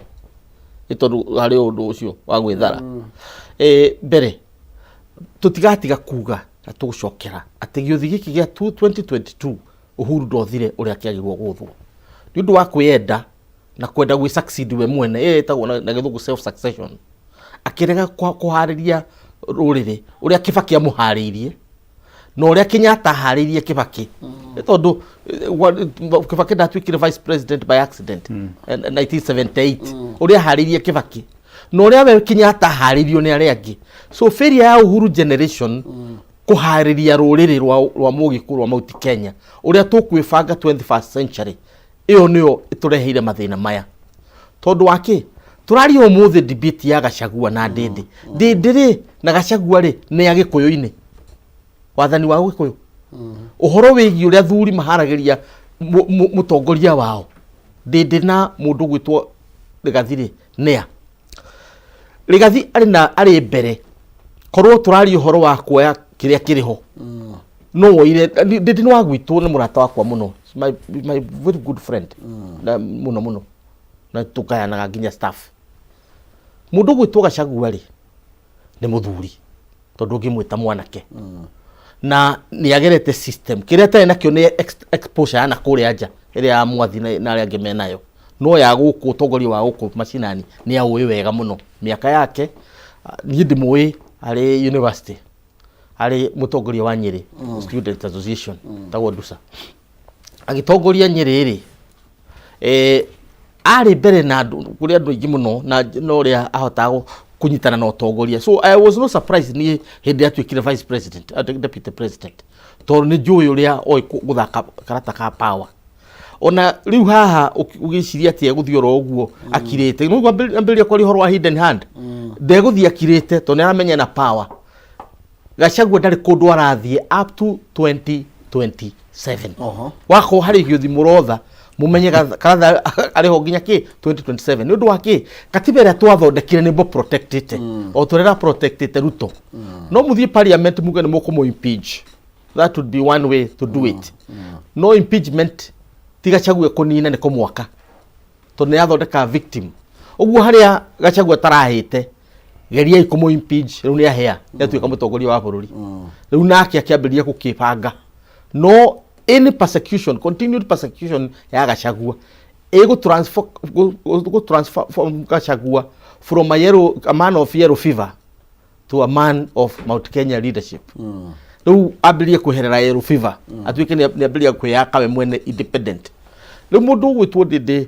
nĩ tondũ harĩ ũndũ ũcio wa gwĩthara. Mbere tũtigatiga kuga na tũgũcokera atĩ gĩũthi gĩkĩ gĩa 2022 Uhuru ndothire ũrĩa kĩagĩrĩirwo gũthwo nĩ ũndũ wa kwĩyenda na kwenda gwĩ succeed we mwene. Ĩyo ĩtagwo na gĩthũngũ self succession. Akĩrega kũharĩria rũrĩrĩ ũrĩa Kibaki amũharĩirie na ũrĩa Kenyatta aharĩirie Kibaki. Nĩ tondũ Kibaki ndatuĩkire vice president by accident 1978. Ũrĩa aharĩirie Kibaki na ũrĩa we Kenyatta aharĩirio nĩ arĩa angĩ. So failure ya Uhuru generation kũharĩria rũrĩrĩ rwa Mũgĩkũyũ rwa Mount Kenya ũrĩa tũkwĩbanga 21st century, ĩyo nĩyo ĩtũreheire mathĩna maya. Tondũ wa kĩ tũraria ũmũthĩ, debate ya Gachagua na Ndĩndĩ. Ndĩndĩ rĩ na Gachagua rĩ, nĩ Agĩkũyũ-inĩ, wathani wa Gĩkũyũ, ũhoro wĩgiĩ ũrĩa thuri maharagĩria mũtongoria wao. Ndĩndĩ na mũndũ gwĩtwo Rigathi rĩ, nĩa Rigathi arĩ na arĩ mbere. Korwo tũraria ũhoro wa kuoya kĩrĩa kĩrĩ ho, no woire Ndĩndĩ. Nĩ wa gwitũ, nĩ mũrata wakwa mũno. He's my very good friend. Na mũno mũno, na tũgayanaga nginya staff. Mũndũ ũgwĩtwo Gachagua rĩ, nĩ mũthuri tondũ ũngĩmwĩta mwanake na nĩ agerete system kĩrĩa atarĩ nakĩo nĩ exposure ya na kũrĩa nja ĩrĩa ya mwathi na arĩa angĩ menayo, no ya gũkũ ũtongoria wa gũkũ macinani nĩ aũĩ wega mũno mĩaka yake. Niĩ ndĩmũĩ arĩ university, arĩ mũtongoria wa Nyĩrĩ Student Association, tagwo Ndusa, agĩtongoria Nyĩrĩ rĩ, arĩ mbere na andũ kũrĩ andũ aingĩ mũno na ũrĩa ahotaga kũnyitana na ũtongoria. So I was no surprised niĩ hĩndĩ atuĩkire vice president, deputy president, tondũ nĩ njũĩ ũrĩa oĩ gũthaka karata ka power. Ona rĩu haha ũgĩciria atĩ egũthiĩ oro ũguo akirĩte, nĩguo ambĩrĩria kwaria ũhoro wa hidden hand, ndegũthiĩ akirĩte tondũ nĩ aramenya na power. Gachagua ndarĩ kũndũ arathiĩ up to 2027. Wakorwo harĩ gĩũthi mũrotha mumenye karatha arĩ ho nginya kĩ 2027. Nĩ ũndũ wa kĩ katiba ĩrĩa twathondekire nĩ protectĩte o tũrĩa protectĩte Ruto. No mũthiĩ parliament muge nĩ mũkũmũ impeach, that would be one way to do it. No impeachment ti Gachagua kũnina, nĩ kũmwaka tondũ nĩ yathondeka victim. Ũguo harĩa Gachagua atarahĩte, geriai kũmũ impeach. Rĩu nĩ ahĩa, nĩ atuĩka mũtongoria wa bũrũri rĩu, nake akĩambĩrĩria gũkĩbanga. No any persecution, continued persecution ya Gachagua ĩgũ transfer gũ transform Gachagua from a man of yellow fever to a man of Mount Kenya leadership. Rĩu ambĩrĩrie kweherera yellow fever, atuĩke nĩ ambĩrĩria kwĩyaka we mwene independent. Rĩu mũndũ ũgwĩtwo Ndĩndĩ,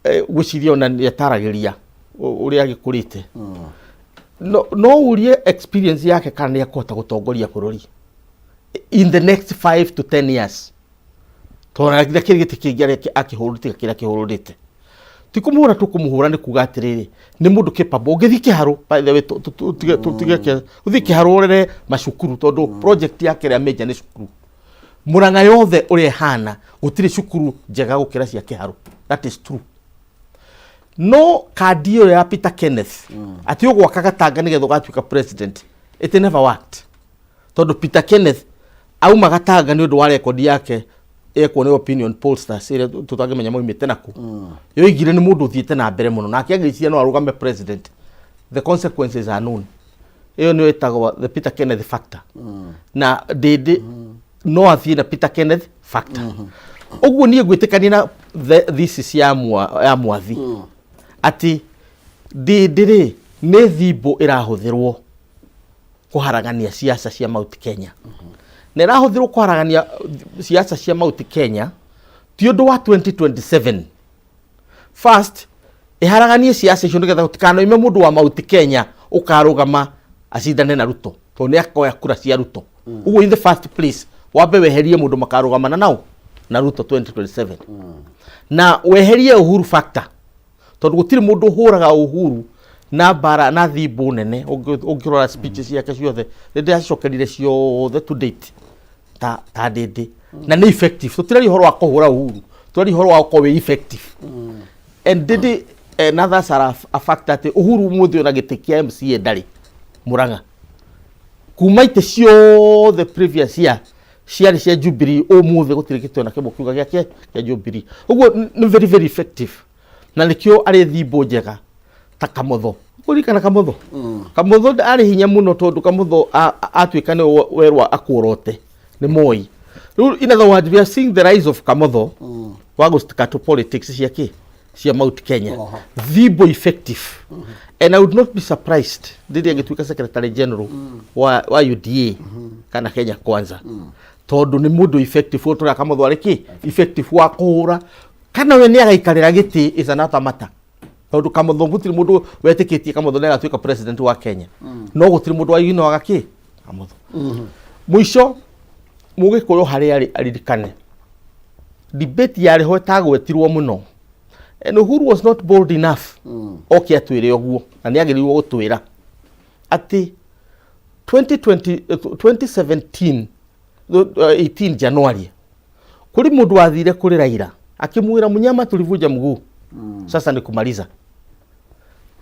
gwĩciria ona nĩ ataragĩria ũrĩa agĩkũrĩte, no ũrie experience yake kana nĩ ekũhota gũtongoria bũrũri in the next 5 to 10 years, tondũ kĩrĩ gĩtĩ kĩngĩ arĩa akĩhũrũrĩte kĩrĩa akĩhũrũrĩte ti kũmũhũra tũkũmũhũra. Nĩ kuga atĩrĩrĩ, nĩ mũndũ capable. Ũngĩthiĩ kĩharũ, by the way, tũtige ũthiĩ kĩharũ ũrere macukuru, tondũ project yake ĩrĩa major nĩ cukuru. Mũrang'a yothe ũrĩa ĩhana, gũtirĩ cukuru njega gũkĩra cia kĩharũ, that is true. No kandi ĩyo ya Peter Kenneth atĩ ũgwaka Gatanga nĩgetha ũgatuĩka president, it never worked, tondũ Peter Kenneth auma Gatanga nĩ ũndũ wa rekondi yake ekwo nĩ opinion pollsters ĩrĩa tũtangĩmenya maumĩte naku, yoigire nĩ mũndũ ũthiĩte na mbere mũno, nake agĩciria no arũgame president. The consequences are known. Ĩyo nĩyo ĩtagwo the Peter Kenneth factor. Na Ndĩndĩ no athiĩ na Peter Kenneth factor. Ũguo niĩ ngwĩtĩkania na thesis ya mwathi atĩ Ndĩndĩ rĩ, nĩ thimbo ĩrahũthĩrwo kũharagania siasa cia Mount Kenya, na ĩrahũthĩrwo kũharagania siasa cia Mount Kenya ti ũndũ wa 2027. First ĩharaganie siasa icio nĩgetha gũtikanoime mũndũ wa Mount Kenya ũkarũgama acindane na Ruto, tondũ nĩ akoya kura cia Ruto. Ũguo in the first place wambe weherie mũndũ makarũgamana nao na Ruto 2027, na weherie Uhuru factor, tondũ gũtirĩ mũndũ ũhũraga Uhuru na mbara na thimbo nene. Ũngĩrora speeches ciake ciothe, nĩ ndĩracokerire ciothe to date, ta Ndĩndĩ, na nĩ effective. Tũtiraria ũhoro wa kũhũra Uhuru, tũraria ũhoro wa gũkorwo wĩ effective. And Ndĩndĩ and others are a factor atĩ Uhuru ũmũthĩ ona gĩtĩ kĩa MCA ndarĩ Mũrang'a. Kuma itĩ ciothe previous year ciarĩ cia Jubilee, ũmũthĩ gũtirĩ gĩtĩ ona kĩmwe kiuga gĩake kĩa Jubilee. Ũguo nĩ very very effective, na nĩkĩo arĩ thimbo njega ta Kamotho. Kũririkana Kamotho, Kamotho arĩ hinya mũno, tondũ Kamotho atuĩka nĩ werwo akuorote nĩ Moi. Rĩu in other words, we are seeing the rise of Kamotho wa gũstika to politics cia kĩ cia Mount Kenya, thimbo effective. And I would not be surprised rĩrĩa angĩtuĩka secretary general wa UDA kana Kenya Kwanza, tondũ nĩ mũndũ effective. Ũtũrĩa Kamotho arĩ kĩ effective wa kũhũra, kana we nĩ agaikarĩra gĩtĩ is another matter, tondũ Kamotho gũtirĩ mũndũ wetĩkĩtie Kamotho nĩ agatuĩka president wa Kenya, no gũtirĩ mũndũ waiginoaga kĩ Kamotho. Mũico, mũgĩkũyũ harĩa arĩ aririkane debate yarĩ ho ĩtagwetirwo mũno, and Uhuru was not bold enough oke atwĩre ũguo, na nĩ agĩrĩirwo gũtwĩra atĩ 2020, 2017, 18 January, kũrĩ mũndũ wathire kũrĩ Raila akĩmwĩra, "Mũnyama, tulivunja mguu, sasa ni kumaliza."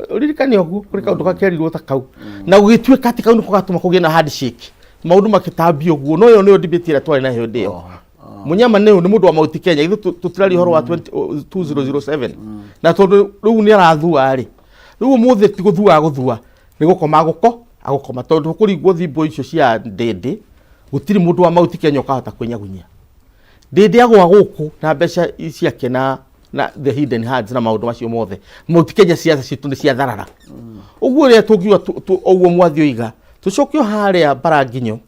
Ririkane ũguo kũrĩ kaũndũ gakerirwo ta kau, na gũgĩtuĩka atĩ kau nĩko gatũma kũgĩe na handshake, maũndũ makĩtambio ũguo. No ĩyo nĩyo debate ĩrĩa twarĩ nayo hĩndĩ ĩyo. Mũnyama nĩ mũndũ wa Mount Kenya, ithuĩ tũtiraria ũhoro wa 20, 2007, na tondũ rĩu nĩ arathua rĩ, Rĩu ũmũthĩ ti gũthua agũthua, nĩ gũkoma agũko agũkoma, tondũ kũringwo thimbo icio cia Ndĩndĩ, gũtirĩ mũndũ wa Mount Kenya ũkahota kwĩnyagunyia. Ndĩndĩ agũa gũkũ na mbeca ciake na na the hidden hands na maũndũ macio mothe. Mount Kenya ciaca citũ nĩ cia tharara. Ũguo ũrĩa tũngiuga ũguo Mwathi oiga, tũcoke o harĩa Mbaranginyo,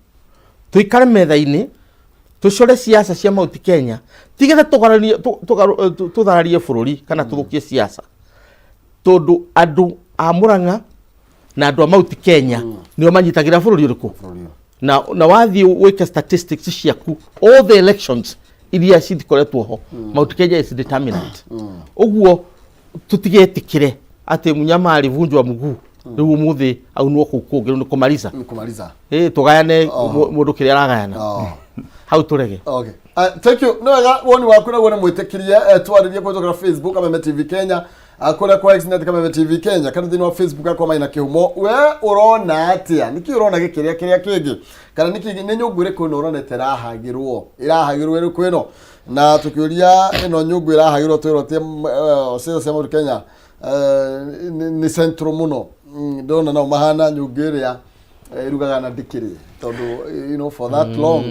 tũikare metha-inĩ, tũcore ciaca cia Mount Kenya, tigetha tũgaranie tũthararie bũrũri kana tũthũkie ciaca. Tondũ andũ a Murang'a na andũ a Mount Kenya nĩo manyitagĩra bũrũri ũrĩkũ? Na na wathiĩ wĩke statistics ciaku, all the elections iria cikoretwo ho, Mount Kenya is determinant. Ũguo tũtigetĩkĩre atĩ mnyama alivunjwa mguu, rĩu ũmũthĩ aunwo kũu kũngĩ, rĩu nĩ kũmaliza. Kũmaliza. Ĩ tũgayane mũndũ kĩrĩa aragayana. Hau tũrege. Okay. Thank you. Nĩ wega woni waku naguo nĩ mwĩtĩkĩrie twarĩrie kũhĩtũkĩra Facebook Kameme TV Kenya, kũrĩa kwa Xnet Kameme TV Kenya, kana thĩinĩ wa Facebook yakwa Maina Kĩhumo. We ũrona atĩa? Nĩkĩ ũrona gĩkĩrĩa kĩrĩa kĩngĩ? Kana nĩkĩ nĩ nyũngũ ĩrĩkũ ĩno ũronete ĩrahagĩrwo? Ĩrahagĩrwo ĩrĩkũ ĩno? Na tũkĩũria ĩno nyũngũ ĩrahagĩrwo twĩrwo atĩ ciaca cia Mount Kenya nĩ central mũno. Ndĩrona nao mahana nyũngũ ĩrĩa ĩrugaga na ndikĩrĩ, tondũ for that long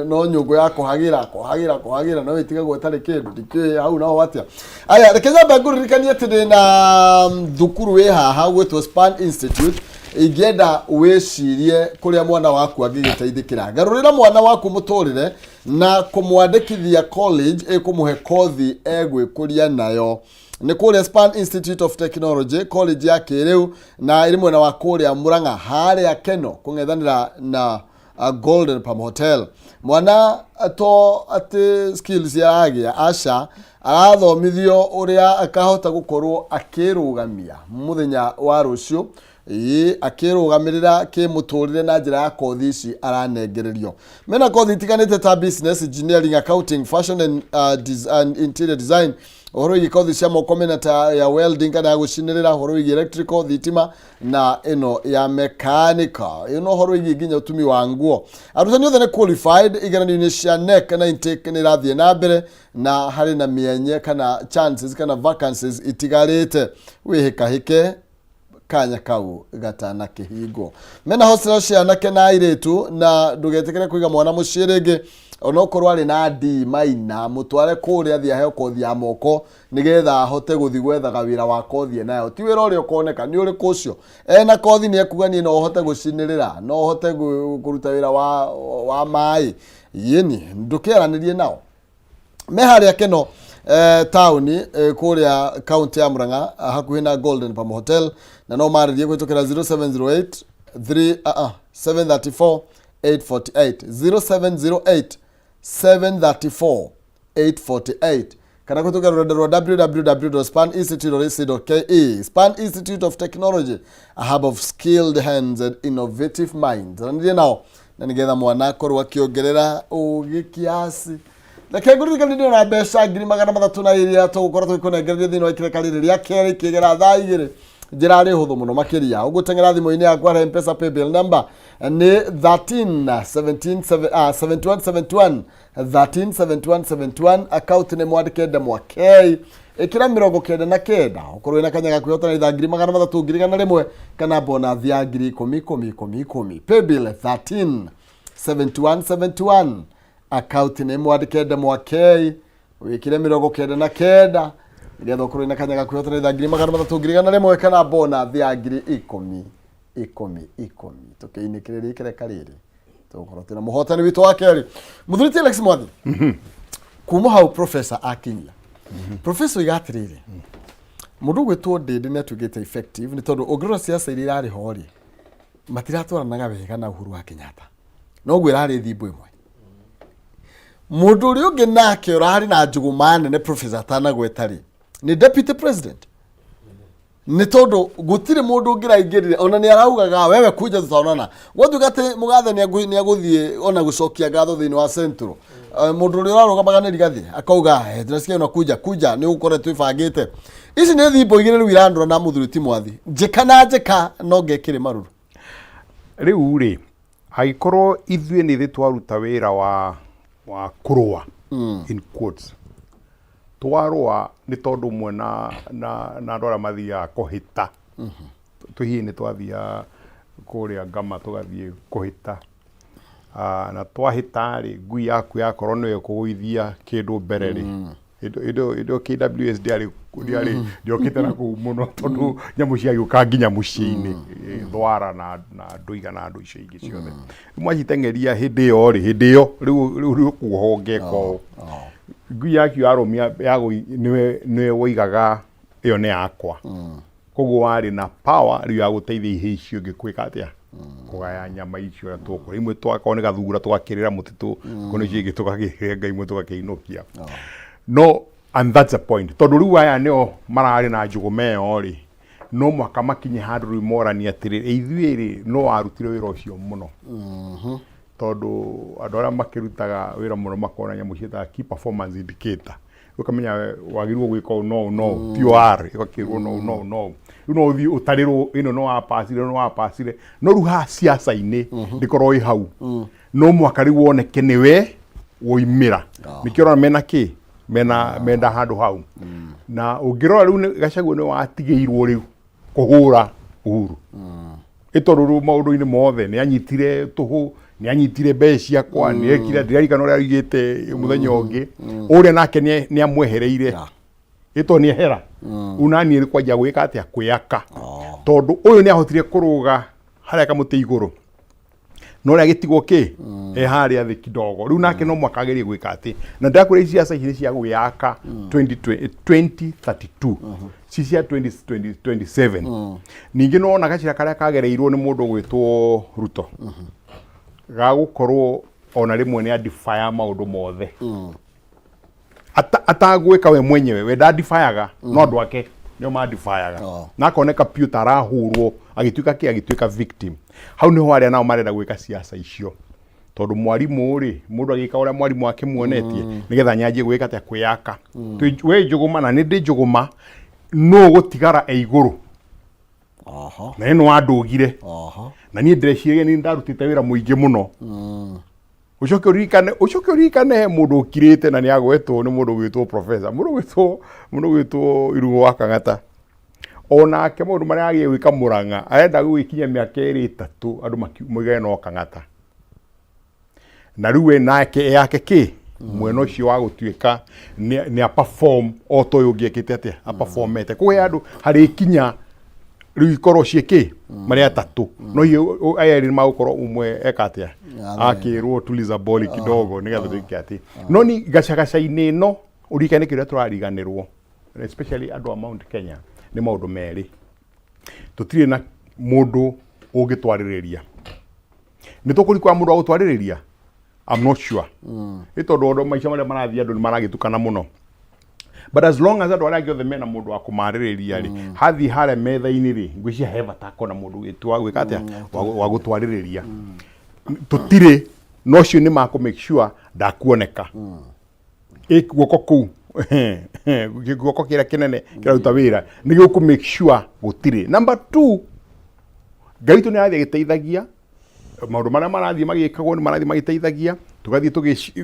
no nyũngũ ya kũhagĩra kũhagĩra kũhagĩra no ĩtigagwo ĩtarĩ kĩndũ. Ndikĩũĩ hau naho atĩa. Aya, reke nyambe ngũririkanie atĩ ndĩ na thukuru wĩ haha gwĩtwo Span Institute. Ingĩenda wĩcirie kũrĩa mwana waku angĩgĩteithĩkĩra. Garũrĩra mwana waku mũtũrĩre na kũmwandĩkithia college ĩkũmũhe kothi egwĩkũria nayo. Nĩ kũrĩa Span Institute of Technology, college ya kĩrĩu, na ĩrĩ mwena wa kũrĩa Murang'a harĩa Keno kũng'ethanĩra na Golden Palm Hotel. Mwana to atĩ skills aragĩa, aca, arathomithio ũrĩa akahota gũkorwo akĩrũgamia mũthenya wa rũciũ, ĩĩ, akĩrũgamĩrĩra kĩmũtũrĩre na njĩra ya kothi ici aranengererio. Mena kothi itiganĩte ta business, engineering, accounting, fashion and interior design, ũhoro wĩgiĩ kothi cia moko mena ta ya welding kana ya gũcinĩrĩra, ũhoro wĩgiĩ electrical, thitima, na ĩno ya mechanical, ĩno ũhoro wĩgiĩ nginya ũtumi wa nguo. Arutani othe nĩ qualified. Igeranio-inĩ cia KNEC na intake nĩ irathiĩ na mbere, na harĩ na mĩenye kana chances kana vacancies itigarĩte. Wĩhĩkahĩke kanya kau gatanakĩhingwo. Mena hostel cia anake na airĩtu, na ndũgetĩkĩre kũiga mwana mũciĩ rĩngĩ onokorwo arĩ na D maina. Mũtware kũrĩa athiĩ aheo kothi ya moko nĩgetha ahote gũthiĩ gwethaga wĩra wa kothi enayo, ti wĩra ũrĩa ũkoneka nĩ ũrĩkũ ũcio. Ena kothi nĩ ekuga niĩ no hote gũcinĩrĩra, no hote kũruta wĩra wa maĩ. Yĩni ndũkĩaranĩrie nao me harĩa Keno taũni kũrĩa kaunti ya Murang'a, hakuhĩ na Golden Palm Hotel, na no marĩrie kũhĩtũkĩra 0708 3 734 848, 0708 734 848, kana kũhĩtũkĩra rũrenda rwa www.spaninstitute.ac.ke. Span Institute of Technology, a hub of skilled hands and innovative minds. Aranĩria nao na nĩgetha mwana akorwo akĩongerera ũgĩ kiasi. Reke ngũririkanie ndĩ na mbeca 300,000 na iria tũgũkorwo tũgĩkũnengereria thĩinĩ wa ikereka rĩrĩ rĩa kerĩ ikĩgera thaa 2. Njĩra rĩ hũthũ mũno makĩria, ũgũteng'era thimũ-inĩ yaku harĩa Mpesa paybill number nĩ 13 17 71 71, 13 71 71. Account nĩ mwandĩke ndemwa K, ĩkĩra 99, ũkorwo wĩna kanya ga kwĩhotana itha 300,000, 100,000, kana bonathi ya 10,000, 10, 10, 10. Paybill 13 71 71, account nĩ mwandĩke ndemwa K, wĩkĩre 99, nĩgetha ũkorwo wĩna kanya ga kwĩhotana itha 300,000, 100,000, kana bonathi ya 10,000, 10, 10. Tũkĩinĩkĩrĩria ikereka rĩrĩ, tũgũkorwo twĩna mũhotani witũ wa kerĩ, mũthuri ti Alex Mwathi. Kuma hau professor akinyia, professor oiga atĩrĩrĩ, mũndũ ũgwĩtwo Ndĩndĩ nĩ atuĩkĩte effective, nĩ tondũ ũngĩrora ciaca iria irarĩ ho rĩ, matiratwaranaga wega na Uhuru wa Kenyatta, noguo ĩrarĩ thimbo ĩmwe. Mũndũ ũrĩa ũngĩ nake ũrarĩ na njũgũma nene professor atanagweta rĩ, nĩ deputy president, nĩ tondũ gũtirĩ mũndũ ũngĩraingĩrire. Ona nĩ araugaga wewe kuja tutaonana. Gwatuĩka atĩ mũgathe nĩ egũthiĩ ona gũcokia ngatho thĩinĩ wa Central, mũndũ ũrĩa ũrarũgamaga nĩ Rigathi akauga, "Tunasikia unakuja, kuja, nĩ ũgũkorwo twĩbangĩte." Ici nĩ thimbo igĩrĩ rĩu irandũra na mũthuri ti Mwathi, njĩka na njĩka no ngekĩrĩ maruru. Rĩu rĩ, angĩkorwo ithuĩ nĩ ithuĩ twaruta wĩra wa kũrũa, in quotes, twarũa nĩ tondũ mwe na andũ arĩa mathiaga kũhĩta. Tũhihi nĩ twathiaga kũrĩa Ngama tũgathiĩ kũhĩta. Ah, na twahĩta rĩ, ngui yaku yakorwo nĩyo ĩkũgũithia kĩndũ mbere rĩ, hĩndĩ ĩyo KWS ndĩarĩ ndĩarĩ ndĩokĩte na kũu mũno tondũ nyamũ ciagĩũka nginya mũciĩ-inĩ, thwara na na ndũiga na andũ icio ingĩ ciothe. Rĩu mwaciteng'eria hĩndĩ ĩyo rĩ, hĩndĩ ĩyo rĩu rĩu rĩu kuohwo ngeka ũũ. Ngui yaku yarũmia yagũi nĩwe nĩwe woigaga ĩyo nĩ yakwa. Koguo warĩ na power rĩu ya gũteithia ihĩĩ icio ingĩ gwĩka atĩa? Kũgaya nyama icio ũrĩa tũkũrĩa. Imwe twakorwo nĩ gathura tũgakĩrĩra mũtitũ, korwo nĩ icio ingĩ tũgakĩrenga imwe tũgakĩinũkia. No and that's the point. Tondũ rĩu aya nĩo mararĩ na njũgũma ĩyo rĩ, no mũhaka makinye handũ rĩu moranie atĩrĩrĩ, ithuĩ rĩ, nũ warutire wĩra ũcio mũno? Tondũ andũ arĩa makĩrutaga wĩra mũno makoragwo na nyamũ ciĩtagwo key performance indicator. Ũkamenya wagĩrĩirwo gwĩka ũũ no ũũ no ũũ TOR ĩgakĩrwo no ũũ no ũũ no ũũ. Rĩu no ũthiĩ ũtarĩrwo ĩno no wapacire ĩno no wapacire no rĩu haha ciaca-inĩ ndĩkorwo ĩ hau no mũhaka rĩu woneke nĩwe woimĩra. Nĩkĩo ũrona mena kĩ mena menda handũ hau. Na ũngĩrora rĩu Gachagua nĩwe watigĩirwo rĩu kũhũra Uhuru. Ĩ tondũ rĩu maũndũ-inĩ mothe nĩ anyitire tũhũ, nĩ anyitire mbeca ciakwa, nĩ ekire, ndiririkana ũrĩa augĩte mũthenya ũngĩ, ũrĩa nake nĩ amwehereire. Ĩ tondũ nĩ ehera, rĩu naniĩ nĩ kwanjia gwĩka atĩa, kwĩyaka. Tondũ ũyũ nĩ ahotire kũrũga harĩa kamũtĩ igũrũ, no ũrĩa agĩtigwo kĩ e harĩa thĩ kidogo. Rĩu nake no mũhaka agerie gwĩka atĩ, na ndakwĩra ici ciaca ici nĩ cia gwĩyaka 2032 ci cia 2027. Ningĩ nĩ wona gacĩra karĩa kagereirwo nĩ mũndũ ũgwĩtwo Ruto ga gũkorwo ona rĩmwe nĩ adifaya maũndũ mothe atagwĩka we mwenyewe, we ndadifayaga no andũ ake nĩo madifayaga. Na akoneka piũ ta arahũrwo agĩtuĩka kĩ, agĩtuĩka victim. Hau nĩho arĩa nao marenda gwĩka ciaca icio, tondũ mwarimũ rĩ, mũndũ agĩka ũrĩa mwarimũ akĩmuonetie nĩgetha nyanjie gwĩka atĩa, kwĩyaka. We njũgũma na nĩ ndĩ njũgũma nũ gũtigara e igũrũ na ĩno wandũgire na niĩ ndĩreciragia nĩ ndarutĩte wĩra mũingĩ mũno. Ũcoke ũririkane, ũcoke ũririkane he mũndũ ũkirĩte na nĩ agwetwo nĩ mũndũ ũgwĩtwo professor, mũndũ ũgwĩtwo Irũngũ wa Kang'ata. Onake maũndũ marĩa agĩe gwĩka Mũrang'a, arenda gũgĩkinya mĩaka ĩrĩ ĩtatũ andũ moigage no Kang'ata. Na rĩu we nake yake kĩ mwena ũcio wa gũtuĩka nĩ a perform o ta ũyũ ũngĩ ekĩte atĩa, a performete. Kũhe andũ harĩkinya rĩu ikorwo ciĩ kĩ marĩ atatũ, no hihi aya erĩ nĩmagũkorwo ũmwe eka atĩa, akĩrwo tuliza boli kidogo nĩgetha twĩke atĩ. No ni gacagaca-inĩ ĩno ũririkane kĩrĩa tũrariganĩrwo, especially andũ a Mount Kenya, nĩ maũndũ merĩ. Tũtirĩ na mũndũ ũngĩtwarĩrĩria. Nĩ tũkũrikwa mũndũ wa gũtwarĩrĩria? I'm not sure. Nĩ tondũ ũndũ maica marĩa marathiĩ andũ nĩ maragĩtukana mũno. But as long as andũ arĩa angĩ othe mena mũndũ wa kũmarĩrĩria rĩ, hathiĩ harĩa metha-inĩ rĩ, ngwĩciria he bata akorwo na mũndũ wĩtwa gwĩka atĩa, wa gũtwarĩrĩria. Tũtirĩ, na ũcio nĩ makũ make sure ndakuoneka. Ĩ guoko kũu, guoko kĩrĩa kĩnene kĩraruta wĩra nĩ gĩkũ make sure gũtirĩ. Number two, Ngai witũ nĩ arathiĩ agĩteithagia maũndũ marĩa marathiĩ magĩkagwo nĩ marathiĩ magĩteithagia, tũgathiĩ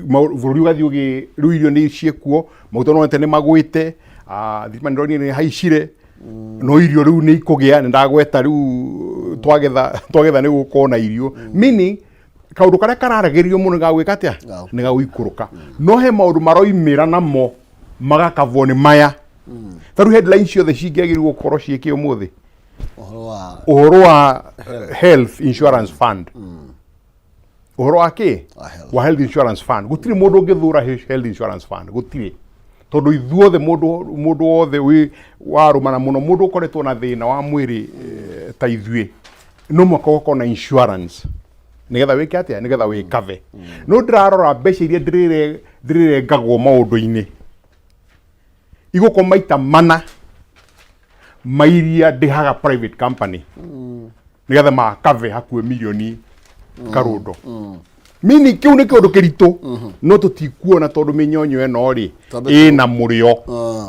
bũrũri ũgathiĩ ũgĩ, rĩu irio nĩ ciĩkuo, maguta nonete nĩ magwĩte, thitima nĩ ndonire nĩ haicire, no irio rĩu nĩ ikũgĩa, nĩ ndagweta rĩu twagetha, twagetha nĩ gũkorwo na irio. Meaning kaũndũ karĩa kararagĩrio mũno nĩ gagwĩka atĩa, nĩ gagũikũrũka. No he maũndũ maroimĩra namo magakabwo nĩ maya. Ta rĩu headline ciothe cingĩagĩrĩirwo gũkorwo ciĩkĩ ũmũthĩ? Ũhoro wa health insurance fund. Ũhoro wa kĩ? Wa health. Wa health insurance fund. Gũtirĩ mũndũ ũngĩthũra health insurance fund, gũtirĩ. Tondũ ithuothe mũndũ wothe wĩ warũmana mũno, mũndũ ũkoretwo na thĩna wa mwĩrĩ ta ithuĩ, no mũhaka ũgakorwo na insurance nĩgetha wĩke atĩa, nĩgetha wĩkave. No ndĩrarora mbeca iria ndĩrĩrengagwo maũndũ-inĩ igũkorwo maita mana mairia ndĩhaga private company nĩgetha makave hakuhĩ mirioni karũndo. Mini kĩu nĩ kĩũndũ kĩritũ no tũtikuona tondũ mĩnyonyo ĩno rĩ ĩna mũrĩo.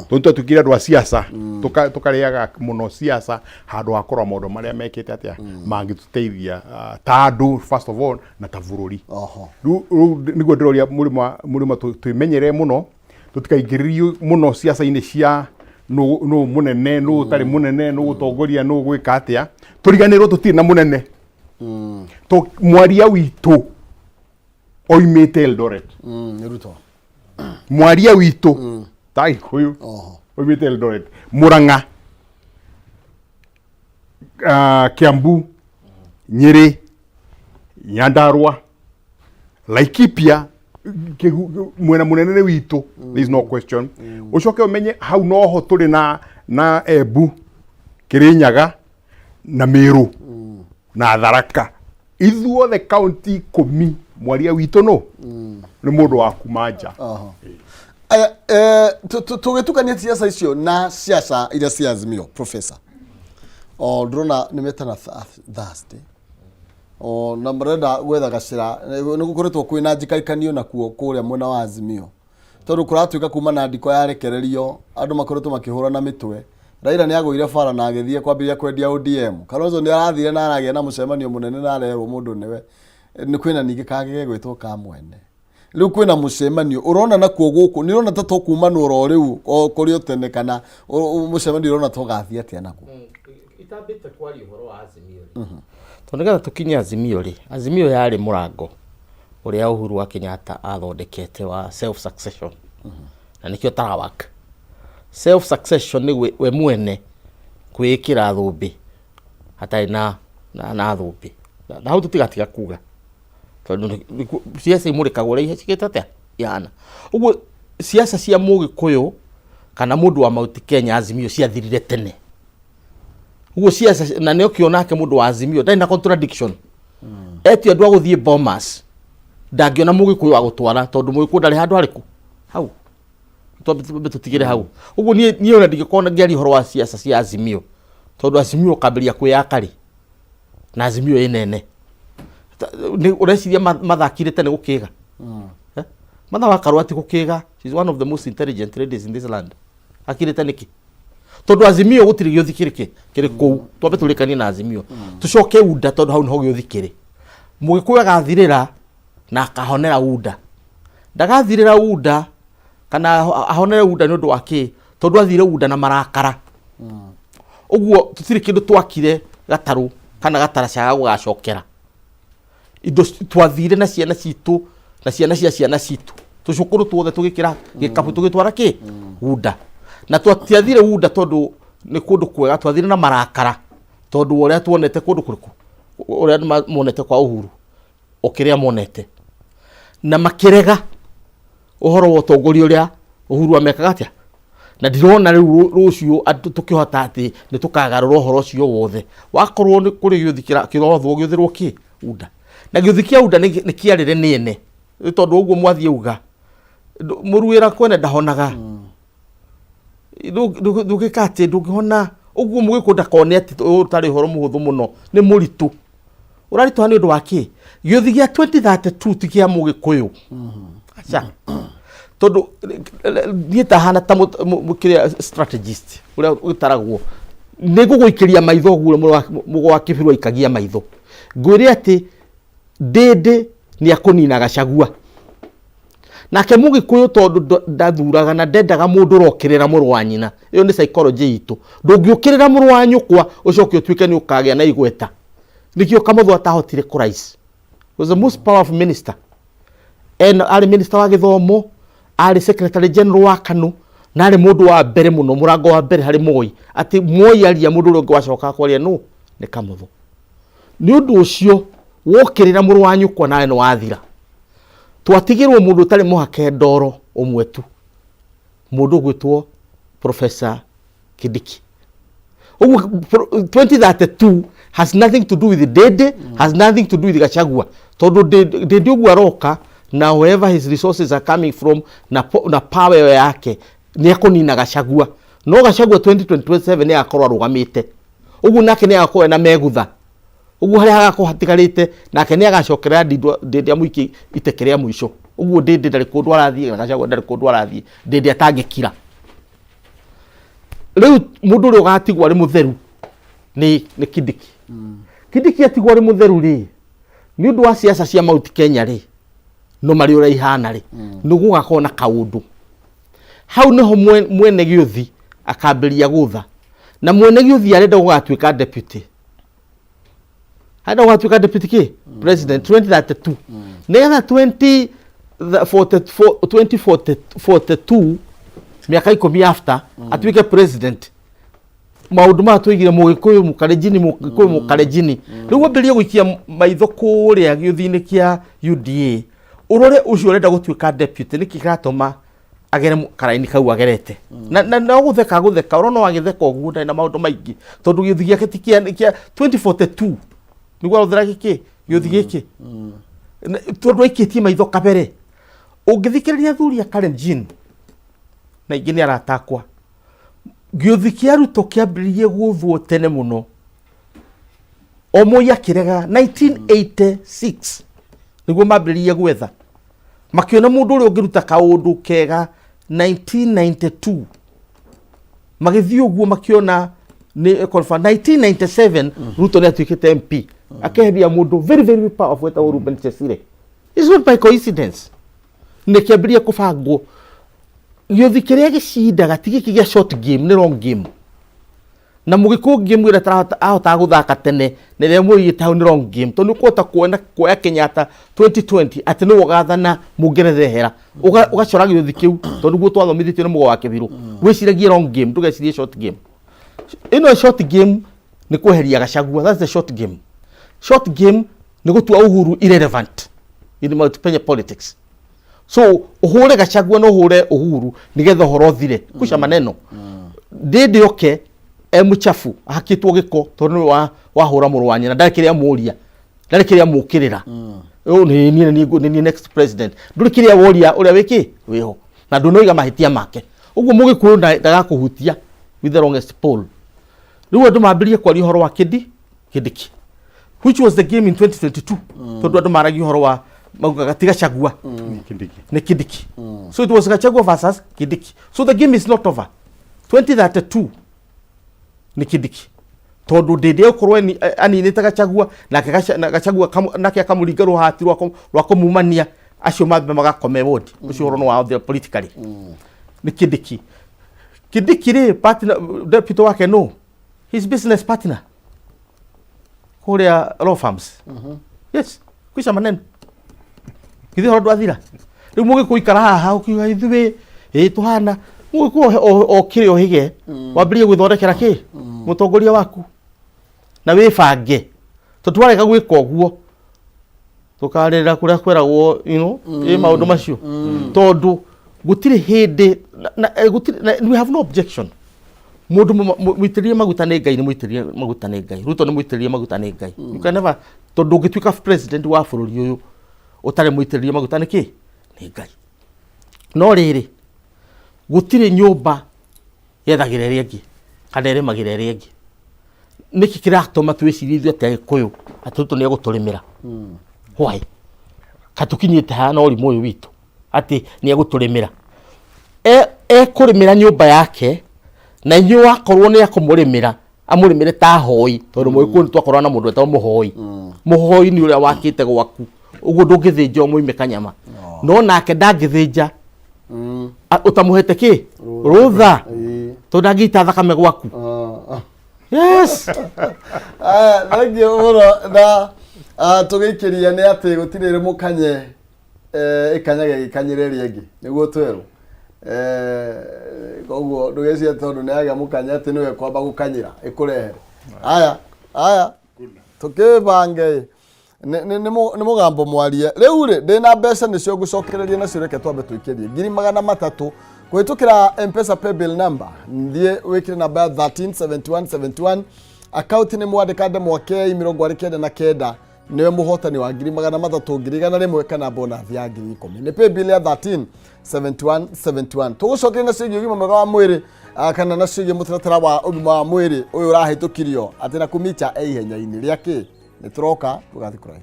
Tondũ twatuĩkire andũ a siasa, tũkarĩaga mũno siasa handũ ha kũrora maũndũ marĩa mekĩte atĩa mangĩtũteithia ta andũ first of all na ta bũrũri. Rĩu nĩguo ndĩroria mũrĩma twĩmenyerere mũno, tũtikaingĩrĩrio mũno ciaca-inĩ cia Nũ nũ mũnene, nũ ũtarĩ mũnene, nũ gũtongoria, nũ gwĩka atĩa. Tũriganĩrwo tũtirĩ na mũnene. To mwaria witũ oimĩte Eldoret. Nĩ Ruto. Mwaria witũ ta Gĩkũyũ Oho. oimĩte Eldoret. Murang'a, Kiambu, Nyĩrĩ, Nyandarua, Laikipia, mwena mũnene nĩ witũ, there is no question. Ũcoke ũmenye hau noho tũrĩ na Embu, Kĩrĩnyaga na Meru na Tharaka. Ithuothe kaunti 10 mwaria witũ nũ nĩ mũndũ wa kuma nja. Oho. Aya, tũgĩtukania ciaca icio na ciaca iria cia Azimio, Professor. O ndĩrona nĩ metana Thursday. O na marenda gwetha gacĩra, nĩ gũkoretwo kwĩna njikaikanio nakuo kũrĩa mwena wa Azimio. Tondũ kũratuĩka kuma na ndiko yarekererio, andũ makoretwo makĩhũrana mĩtwe. Raila nĩ agũire bara na agĩthiĩ kwambĩrĩria kwendia ODM. Kalonzo nĩ arathire na aragĩa na mũcemanio mũnene na arerwo mũndũ nĩwe. Nĩ kwĩna ningĩ kangĩ gegwĩtwo ka mwene. Rĩu kwĩna mũcemanio ũrona nakuo gũkũ nĩ ũrona ta tũkumanwo oro rĩu o kũrĩ o tene kana mũcemanio ũrona ta ũgathiĩ atĩa naguo? Itambĩte kwaria ũhoro wa Azimio rĩ, tondũ nĩgetha tũkinye Azimio rĩ, Azimio yarĩ mũrango ũrĩa Uhuru wa Kenyatta athondekete wa self succession, na nĩkĩo tarawak. Self succession nĩ we mwene kwĩĩkĩra thũmbĩ hatarĩ na thũmbĩ. Na hau tũtigatiga kuga tondũ ciaca imũrĩkagwo ũrĩa cikĩte atĩa ihana. Ũguo ciaca cia Mũgĩkũyũ kana mũndũ wa Mount Kenya Azimio ciathirire tene. Ũguo ciaca, na nĩ ũkĩona nake mũndũ wa Azimio ndarĩ na contradiction. Etio andũ a gũthiĩ Bomas ndangĩona Mũgĩkũyũ wa gũtwara tondũ Mũgĩkũyũ ndarĩ handũ harĩkũ hau. Twambe tũtigĩre hau. Ũguo niĩ ona ndingĩkorwo ngĩaria ũhoro wa ciaca cia Azimio tondũ Azimio ũkambĩrĩria kwĩyaka rĩ na Azimio ĩ nene. Ũreciria mathakire tene gũkĩga? Eh? Martha wa Karua ti gũkĩga. She's one of the most intelligent ladies in this land. Akirĩte nĩkĩ? Tondũ Azimio gũtirĩ gĩũthi kĩrĩ kĩ kĩrĩ kũu. Twambe tũrĩkanie na Azimio. Tũcoke UDA tondũ hau nĩho gĩũthi kĩrĩ. Mũgĩkũyũ agathirĩra na akahonera UDA. Ndagathirĩra UDA kana ahonere UDA nĩ ũndũ wa kĩ? Tondũ athire UDA na marakara. Ũguo tũtirĩ kĩndũ twakire gatarũ kana gataraca ga gũgacokera. Indo twathire na ciana citũ na ciana cia ciana citũ tũcũkũrũ tuothe tũgĩkĩra gĩkabu tũgĩtwara kĩ UDA. Na twatiathire UDA tondũ nĩ kũndũ kwega, twathire na marakara tondũ wa ũrĩa tuonete kũndũ kũrĩkũ, ũrĩa andũ monete kwa Uhuru, o kĩrĩa monete, na makĩrega ũhoro wa ũtongoria ũrĩa Uhuru amekaga atĩa. Na ndirona rĩu rũciũ andũ tũkĩhota atĩ nĩ tũkagarũra ũhoro ũcio wothe. Wakorwo nĩ kũrĩ gĩũthi kĩrothwo gĩũthĩrwo kĩ UDA. Na gĩũthi kĩa UDA nĩ kĩarĩre nĩ ene. Nĩ tondũ ũguo mwathiĩ uga, mũruĩra kwene ndahonaga. Ndũngĩka atĩ ndũngĩhona. Ũguo mũgĩkũyũ ndakone atĩ ũyũ ũtarĩ ũhoro mũhũthũ mũno, nĩ mũritũ. Ũraritũha nĩ ũndũ wa kĩ? Gĩũthi gĩa 2032 ti kĩa mũgĩkũyũ. Aca. Tondũ niĩ tahana ta kĩrĩa strategist ũrĩa ũtaragwo. Nĩ ngũgũikĩria maitho ũguo mũgũ wa Kĩbirũ aikagia maitho. Ngwĩre atĩ Ndĩndĩ nĩ akũnina Gachagua. Nake Mũgĩkũyũ tondũ ndathuraga na ndendaga mũndũ ũrokĩrĩra mũrũ wa nyina. Ĩyo nĩ psychology itũ. Ndũngĩũkĩrĩra mũrũ wa nyũkwa ũcoke ũtuĩke nĩ ũkagĩa na igweta. Nĩkĩo Kamotho atahotire kũ rise. He was the most powerful minister. Ena, arĩ minister wa gĩthomo, arĩ secretary general wa KANU, na arĩ mũndũ wa mbere mũno, mũrango wa mbere harĩ Moi. Atĩ Moi aria mũndũ ũrĩa ũngĩ wacokaga kwaria nũ? Nĩ Kamotho. Nĩ ũndũ ũcio, wokĩrĩra mũrũ wa nyũkwa nawe nĩ wathira. Twatigĩrwo mũndũ ũtarĩ mũhake ndoro ũmwe tu, mũndũ ũgwĩtwo Professor Kindiki. Ũguo 2032 has nothing to do with Ndindi, has nothing to do with Gachagua. Tondũ Ndindi ũguo aroka na wherever his resources are coming from na power ĩyo yake nĩ ekũnina Gachagua. No Gachagua 2027 nĩ agakorwo arũgamĩte. Ũguo nake nĩ agakorwo ena megutha. Ũguo harĩa hagakorwo hatigarĩte nake nĩ agacokerera Ndindi amũikie iteke rĩa mũico. Ũguo Ndindi ndarĩ kũndũ arathiĩ na Gachagua ndarĩ kũndũ arathiĩ. Ndindi atangĩkira. Rĩu mũndũ ũrĩa ũgatigwo arĩ mũtheru nĩ Kindiki. Kindiki atigwo arĩ mũtheru rĩ, nĩ ũndũ wa siasa cia Mount Kenya rĩ, no marĩ ũrĩa ihana rĩ, nĩ gũgakorwo na kaũndũ. Hau nĩho mwene gĩũthi Akambĩrĩria gũtha na mwene gĩũthi arenda gũgatuĩka deputy, arenda gũgatuĩka deputy kĩ president 2032, nĩgetha 2042, mĩaka 10 after, atuĩke president. Maũndũ maya tũigire Mũgĩkũyũ, Mũkalenjini, Mũgĩkũyũ, Mũkalenjini. Rĩu wambĩrĩrie gũikia maitho kũrĩa gĩũthi-inĩ kĩa UDA, ũrore ũcio ũrenda gũtuĩka deputy, nĩkĩ kĩratũma agere karaini kau agerete na no gũtheka gũtheka, ũrona wagĩtheka ũguo ndarĩ na maũndũ maingĩ, tondũ gĩũthi gĩake ti kĩa 2042 nĩguo arothera gĩkĩ gĩũthi gĩkĩ. Tondũ aikĩtie maitho kabere. Ũngĩthikĩrĩria athuri a Kalenjin na ingĩ nĩ aratakwa, gĩũthi kĩa Ruto kĩambĩrĩirie gũthwo tene mũno, o Moi akĩrega. 1986 nĩguo mambĩrĩirie gwetha, makĩona mũndũ ũrĩa ũngĩruta kaũndũ kega. 1992 magĩthiĩ ũguo, makĩona nĩ confirm. 1997 Ruto nĩ atuĩkĩte MP, akeheria mũndũ very very powerful etagwo Ruben Chesire. It's not by coincidence. Nĩ kĩambĩrĩria kũbangwo. Gĩũthi kĩrĩa gĩcindaga ti gĩkĩ gĩa short game, nĩ long game. Na Mũgĩkũyũ game ĩrĩa ahotaga gũthaka tene na ĩrĩa mũigĩte hau nĩ long game, tondũ nĩ ũkũhota kuona kuoya Kenyatta 2020 atĩ nĩwe ũgathana Mũngeretha ehera. Ũgacora gĩũthi kĩu, tondũ nĩguo twathomithĩtio nĩ Mũgo wa Kĩbirũ. Wĩciragie long game, ndũgecirie short game. Ĩno short game nĩ kweheria Gachagua, that's the short game. Short game nĩ gũtua Uhuru irrelevant in Mount Kenya politics. So ũhũre Gachagua na ũhũre Uhuru nĩgetha ũhoro ũthire kuca maneno. Ndĩndĩ oke e mũchafu, ahakĩtwo gĩko, tondũ nĩwe wahũra mũrũ wa nyina, ndarĩ kĩrĩa mũria, ndarĩ kĩrĩa mũkĩrĩra. Ũyũ nĩ niĩ, nĩ niĩ next president. Ndũrĩ kĩrĩa woria ũrĩa wĩkĩ wĩho na ndũnoiga mahĩtia make. Ũguo Mũgĩkũyũ ndagakũhutia with the longest pole. Rĩu andũ mambĩrĩrie kwaria ũhoro wa Kindiki, which was the game in 2022, tondũ andũ maragia ũhoro wa maugaga ti Gachagua. Kindiki. Nĩ Kindiki. So it was Gachagua versus Kindiki. So the game is not over. 2032 nĩ Kindiki, tondũ ndĩndĩ egũkorwo aninĩte Gachagua, nake na Gachagua nake akamũringa rũhati rwa kũmumania acio mambe magakome wodi ũcio. Ũhoro nĩ wao there politically nĩ Kindiki. Kindiki rĩ, partner deputy wake no his business partner kũrĩa law firms. Yes, kwica maneno githĩ ũhoro ndwathira. Rĩu mũgĩkũikara haha ũkiuga ithuĩ ĩ tũhana mũgĩkũ okĩre ũhĩge, wambĩrĩrie gwĩthondekera kĩ mũtongoria waku na wĩbange, tondũ twarega gwĩka ũguo tũkarĩrĩra kũrĩa kweragwo ĩ maũndũ macio, tondũ gũtirĩ hĩndĩ gũtirĩ we have no objection. Mũndũ mũitĩrĩrie maguta nĩ Ngai, nĩ mũitĩrĩrie maguta nĩ Ngai. Ruto nĩ mũitĩrĩrie maguta nĩ Ngai. You can never, tondũ ndũngĩtuĩka president wa bũrũri ũyũ ũtarĩ mũitĩrĩrie maguta nĩ kĩ nĩ Ngai. No rĩrĩ, gũtirĩ nyũmba yethagĩra ĩrĩa ĩngĩ kana ĩrĩmagĩra ĩrĩa ĩngĩ. Nĩkĩ kĩratũma twĩcirie ithuĩ atĩ Agĩkũyũ atĩ Ruto nĩ egũtũrĩmĩra? Why katũkinyĩte haha na ũrimũ ũyũ witũ atĩ nĩ egũtũrĩmĩra? Ekũrĩmĩra nyũmba yake, na inyuĩ wakorwo nĩ akũmũrĩmĩra, amũrĩmĩre ta hoi, tondũ Mũgĩkũyũ nĩ twakorwo na mũndũ wetagwo mũhoi. Mũhoi nĩ ũrĩa wakĩte gwaku ũguo, ndũngĩthĩnja ũmũime kanyama, no nake ndangĩthĩnja ũtamũhete kĩ rũtha, tondũ ndangĩita thakame gwaku. Yes. Aya, thank you mũno. Na tũgĩikĩria nĩ atĩ gũtirĩ rĩ mũkanye ĩkanyaga ĩgĩkanyĩra ĩrĩa ĩngĩ, nĩguo twerwo. Koguo ndũgecirie tondũ nĩ yagĩa mũkanye atĩ nĩwe kwamba gũkanyĩra ĩkũrehere. Aya, aya, tũkĩbange nĩ mũgambo mwarie. Rĩu rĩ, ndĩna mbeca nĩcio ngũcokereria nacio. Reke twambe tũikĩrie 300,000 kũhĩtũkĩra Mpesa paybill number. Thiĩ wĩkĩre namba ya 137171, akaunti nĩ mwandĩka ndemwa K 99, nĩwe mũhotani wa 300,000, 100,000 kana bonathi ya 10,000. Nĩ paybill ya 137171. Tũgũcokeria na ciĩgiĩ ũgima mwega wa mwĩrĩ, kana na ciĩgiĩ mũtaratara wa ũgima wa mwĩrĩ ũyũ ũrahĩtũkirio atĩ na kumicha e ihenya-inĩ rĩa kĩ. Nĩ tũroka, tũgathiĩ kũraihu.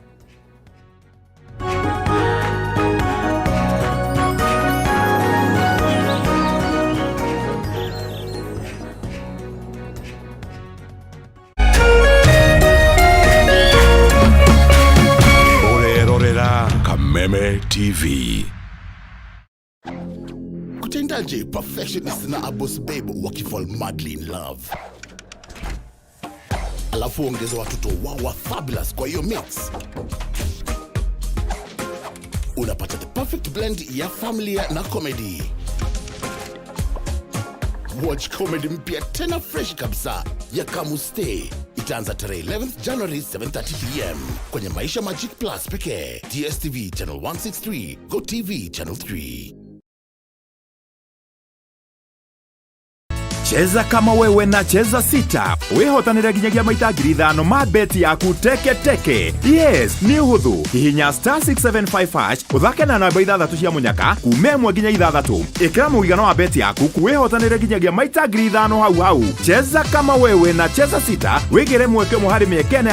Ũrerorera Kameme TV. Kutenda. Gitanje perfectionist na Abos Babe wakifall madly in love. Alafu ongeza watoto wao wa fabulous kwa hiyo mix. Unapata the perfect blend ya familia na comedy. Watch comedy mpya tena fresh kabisa ya Kamuste. Itaanza tarehe 11th January 7:30 pm kwenye Maisha Magic Plus pekee. DSTV channel 163, Go TV channel 3. Cheza kama wewe na Cheza Sita wihotanire nginyagia maita 5,000 ma beti yaku teke teke. Yes, nĩ ũhũthũ. Hihinya star 675 hash ũthake na namba ithathatũ cia mũnyaka kuma 1 nginya 6. Ĩkĩra mũigana wa beti yaku wihotanire nginyagia maita 5,000 hau hau. Cheza kama wewe na Cheza Sita wĩgĩre mweke ũmwe harĩ mĩeke ĩna.